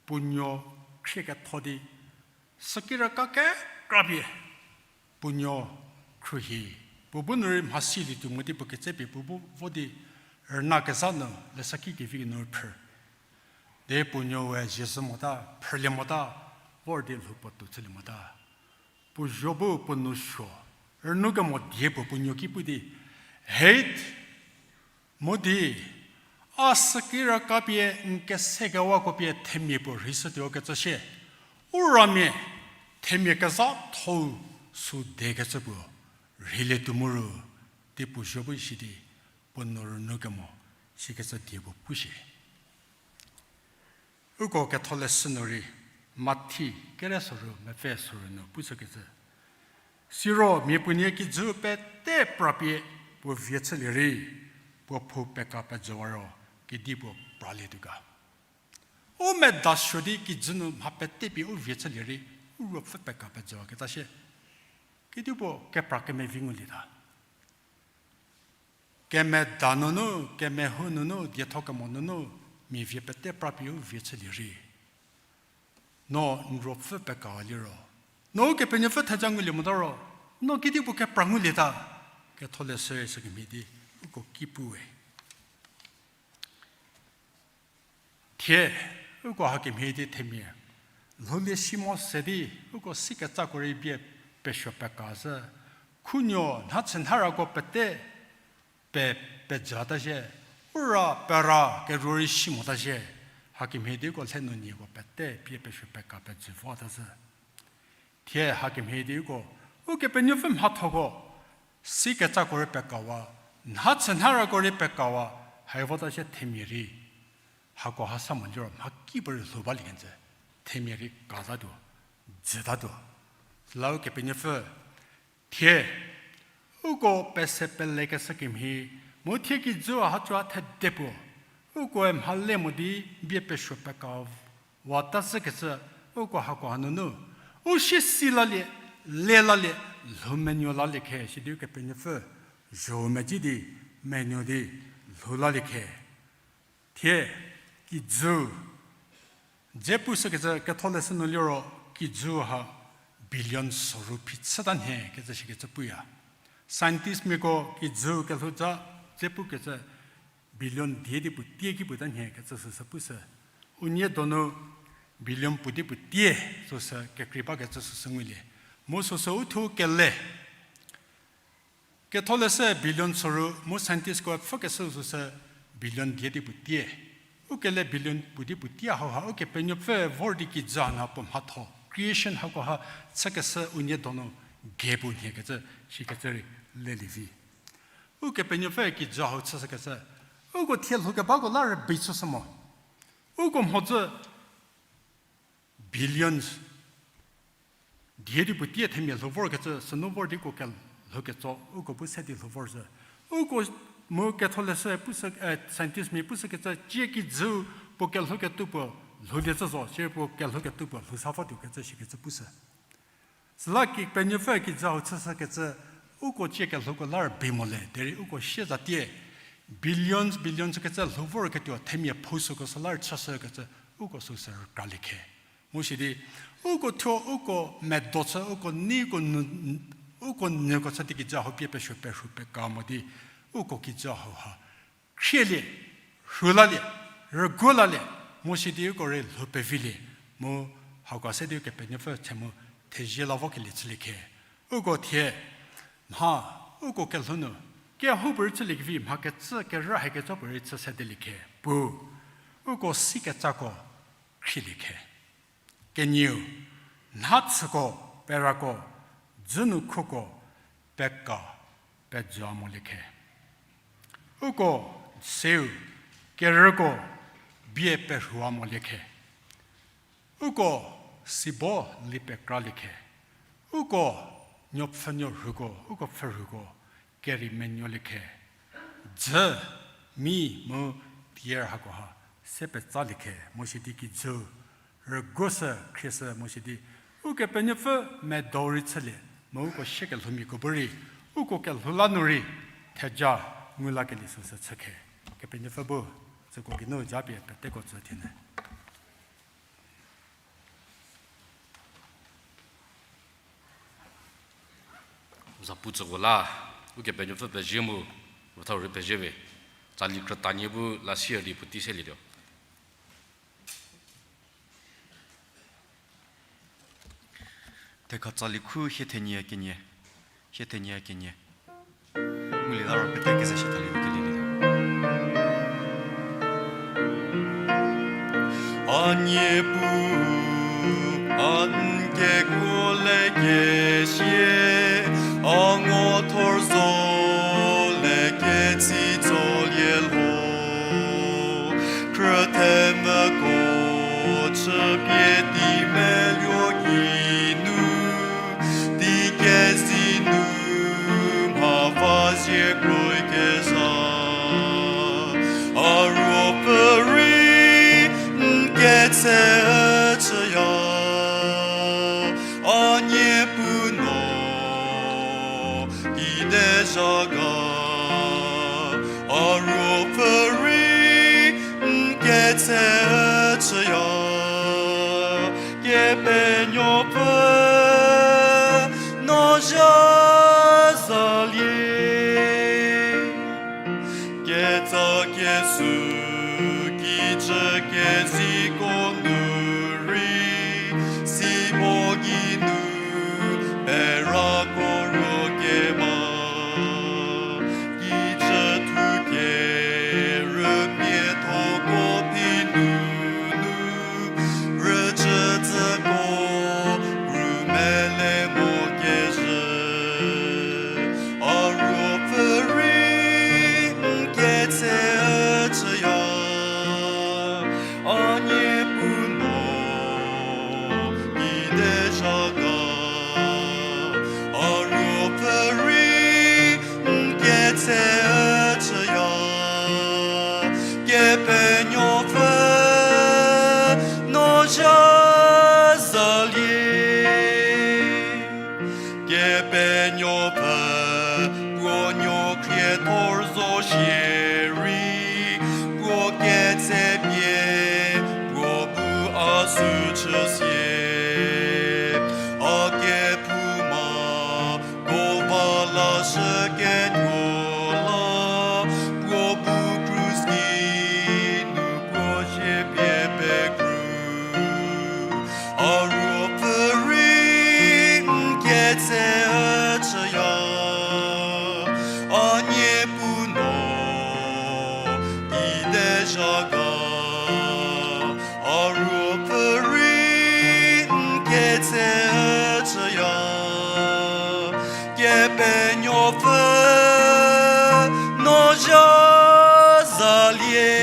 puo nuo khrie ketho di, sükiraka kekrapie puo nuo khruohi, puo bu nu rei mhasi lietuo mo di puo ketsepie puo bu vo di rüna kezha nu leshüki kevi nu phrü. Di puo nuoe zie zhü mota, phrülie mota, vor di lhou puo tuo chülie mota. Puo zuo bu puo nou suo, rünu kemo die puo puo nuo ki pu di, Hate, mo di, a sükiraka pie n kesekewako pie themia puo rheishütuo kecü sie, u ramia themia kezhatho-u sü dekecü puo rheilietuo mu ru, di puo zuo bu si di, puo nou rünu kemo sikecü die puo pu shie. Uko ketholeshü nu rei, Mathi kere soru mepfü soru nu pushükecü. Siro mia puonie kijü pete prapie puo vie chülie rei, puo phou peka pejüwa ro, kedipuo pralietuo ga. U medasuo di kijü nu mha pete pie u vie chülie rei, u ruopfü peka pejüwaketa shie. Kedipuo kepra kemevi ngulieta. Kemeda nunu, kemehou nunu, dietho kemo nunu, mia vie pete prapie u vie chülie rei. No n ruopfü peka liro, no Ukepenuopfü theja ngulie mota ro, no kedipuo kepra ngulieta, ketholeshü sükemhie di uko ki puwe. Thie, uko hakemhie di themia lhoulie si mo se di, uko sikecako rei bie pesuo peka zhü, khunuo nha chünharako pete pe, pejüta zhie, u ra pera keruo rei si mota zhie, hakemhie di uko lhe nu nieko pete bie pesuo peka pejü vota zhü. Thie hakemhie di uko, Ukepenuopfü mhathoko, sikecako rei pekawa, nha chünharako rei pekawa, hai vota shie themia rei. Hako ha sa mo liro mhakipuorei lhou balie kenjü, themia rei katatuo, jütatuo. Süla Ukepenuopfü, thie, uko pese pelekeshü kemhie, mu thie kijü ha cü thedepuo, ukoe mhale mo di bie pesuo peka wata zhükecü, uko hako hanunu, u sie si lalie, le lalie, lhou menuo lalie khe, sidi Ukepenuopfü zho medzi di, menuo di, lhou lalie khe. Thie, kijü, dze pushükecü ketholeshü nu liro kijü ha billion soru phichüta nhie kecü shikecü puya. Scientistmiako kijü kelhou za dze pukecü billion die di puo tie ki puta nhie kecü süsü pushü. Unie donu billion puo di puo tie süsü kekrei bakecü süsü ngulie. Mu süsü uthuo kele ketholeshü billion soru mu scientistko pfhükeshü süsü billion die di puo tie. Ukele billion puo di puo tie hauha Ukepenuopfü vor di kijü hanu puo mhatho creation hako ha chükeshü unie donu gei puo nhie kecü shikecü rei lelie vi. Ukepenuopfü kijü hau chüshükecü, uko thie lhoukebako la rübei chüshü mo. Uko mhodzü billions die di puo tie themia lhou vorkecü sünu vor di uko kelhouketso uko bu se di lhou vorzhü. Uko mu ketholeshü pushü, scientistmia pushükecü cie kijü puo kelhouketuo puo lhoulie zhü zo, sie puo kelhouketuo puo lhou sa votuo kecü shikecü pushü. Süla Kepenuopfü kijü hau chüshükecü, uko cie kelhouko la rübei mo le derei uko siezatie billions billions kecü lhou vorketuo themia phou süko sü la rüchüshükecü uko süsü rükralie khe. Mu sidi uko thuo uko medo chü uko neiko nu, uko nyüko chü di kijü hau pie pesuo perhu peka mo di uko kijü hauha khrielie, rhu lalie, rüguo lalie, mu sidi uko rei lhou pevilie, mu hako se di Ukepenuopfü the mu thezie la vokelie chülie khe. Uko thie mha, uko kelhou nu kehoupuorei chüliekevi mha kecü kerü hakecü puorei chü sedelie khe pu, uko sikecako khrielie khe. Kenieu, nha chüko, perako, dzü nu khuko, peka, pejüa molie khe. Uko seu, kerüko, bie perhua molie khe. Uko sibo li pekralie khe. Uko nuopfhünuo rhuko, uko pfhürhuko, keri menuolie khe. Dzü, mi mu tier hakoha se petsalie khe, mu sidi kijü rüguo sü khrie sü mu sidi Ukepenuopfü medou rei chülie, mu uko sie kelhoumiako bu rei, uko kelhou la nu rei, theja ngu lakelie süsü chü khe. Kepenuopfü bu, tsüko geinu japie peteko tsü thienyü. Zapu tsüko la, Ukepenuopfü pezie mu, ruothau rei pezie we, tsali krütanie bu la sier di puotei selietuo. Thekha tsali khu hie thenie kenie, hie thenie kenie. Ngulie la ro pete keze shie thalie di kelielietuo. A Niepuu, a n kekuo lekesie, a ngothor zo leketsi tsolie lho, khrüthemvüko chüpie di me Puo no kide zha ga, a ruopfü rei n ketse chüya, Kepenuopfü no zha zalie. Ketsa kesü kijü keziko nu rei, si mo gei nu perako ruo keba. Kijü thu kerümiathoko phi nunu, rüchütsüko krumele mo kezhü, a ruopfü rei n ketse chüya, a Niepuu no kide zha ga, a ruopfü rei n ketse chüya, Kepenuopfü no zha zalie. Kepenuopfü puo nuo khriethor zo shierei, puo ketsepie puo bu a sü chüsie, a kephouma ko va lashüketuo la, puo bu krus ki nu puo zie pie pekru. A ruopfü rei n ketse chüya, a Niepuu no kide zha ga, a ruopfü rei n ketse chüya, Kepenuopfü no zha zalie.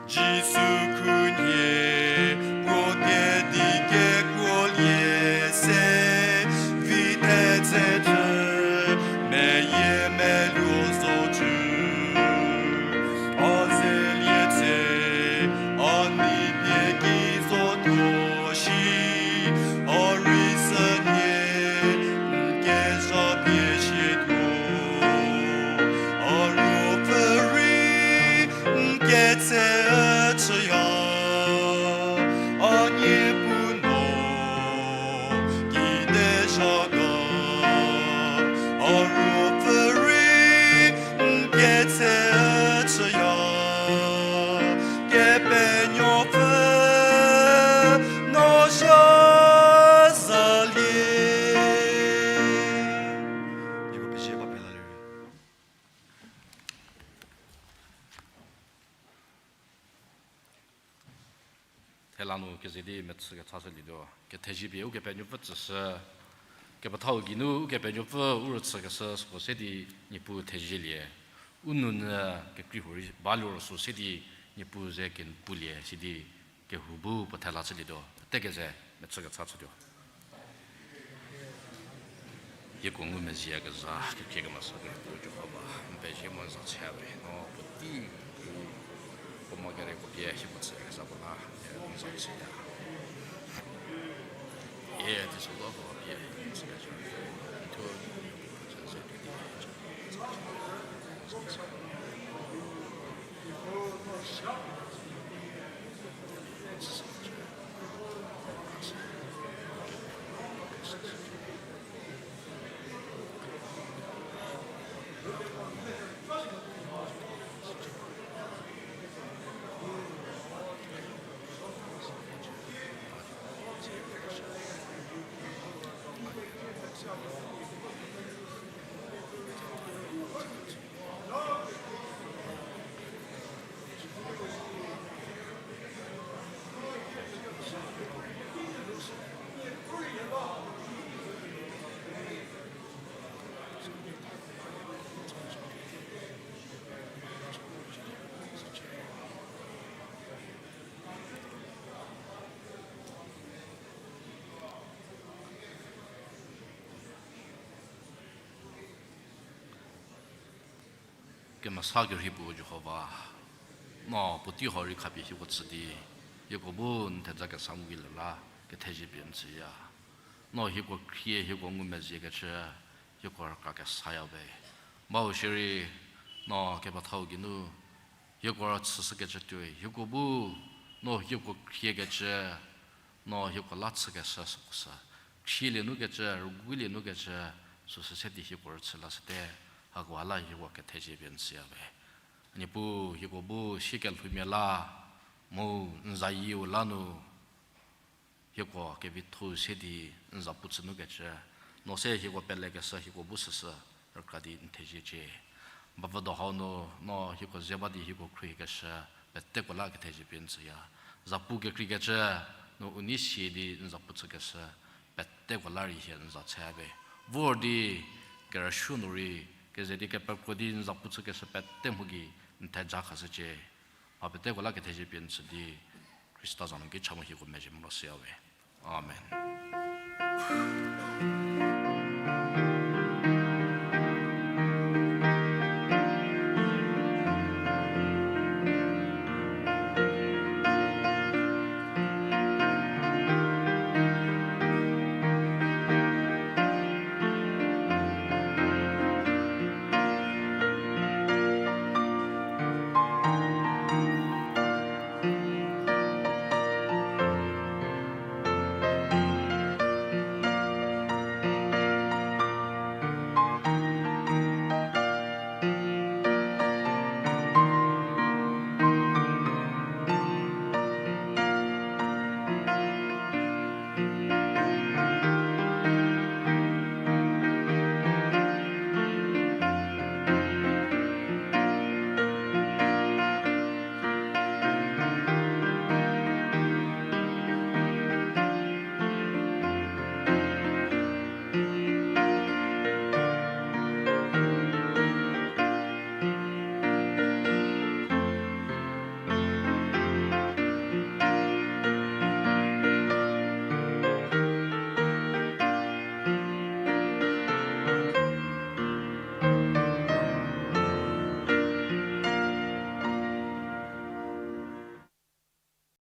Jisu khunhie puo kedi kekuolie se, vi thetse chü meyie meluo zo chü. A zelie tse, a nei pie ki zotuo shi, a rei sünhie n kezha pie shietuo. A ruopfü rei n ketse chüya, a Niepuu no kide zha ga, a ruopfü rei n ketse chüya, Kepenuopfü no zha zalie. Nieko pezie ba pela ler. Thela nu keze di mechü kecha shülietuo. Kethezie pie Ukepenuopfü tsüshü. Kepethau geinu Ukepenuopfü u rüchükeshü süko se di Niepuu thezielie. U nounyü kekrei huo rei ba liro sü se di Niepuu ze kepulie sidi kehou bu puo thela chülietuo. Pete keze mechü kecha chütuo. Hieko ngumezhie kezha kekhrie kemesa kehoupuo Jihova, n pezie mu n za chüyawe, no puotei, puo mha kereko pie hieko chüyakezhako la, n za chüya. Hie teisozhako pie chüyakezha, n thuo, n ze tuo di, Kemesa kerhei puo Jihova, no puotei hau rei khapie hieko tsü di, hieko bu n theja kesa ngu ki lela, kethezie pie n tsüya. No hieko khrie hieko ngumezhiekecü, hieko rükra kesaya we. Bau shierei, no kepethau geinu, hieko chüshükecü tuoi, hieko bu, no hieko khriekecü, no hieko la chükeshü süko sü, khrielie nukecü, rügulie nukecü, süsü se di hieko rüchü lashüte, hakoha la hieko kethezie pie n tsüya we. Niepuu hieko bu siekelhoumia la, mu n zayieu la nu, hieko kevitho se di n zapu chü nukecü, no se hieko pelekeshü hieko bu süsü rükra di n theziecie. Bavüdo hau nu, no hieko ze ba di hieko khruohikeshü peteko la kethezie pie n tsüya. Zapu kekreikecü, no u nei sie di n zapu chükeshü peteko la rei hie n za chü we. Vor di kerüsuo nu rei, keze di kepekro di n zapu chükeshü pete mho gei n theja khashücie. Mha peteko la kethezie pie n tsü di, Khrista za nu ki cha mu hieko mezhie morosuoya we. Amen.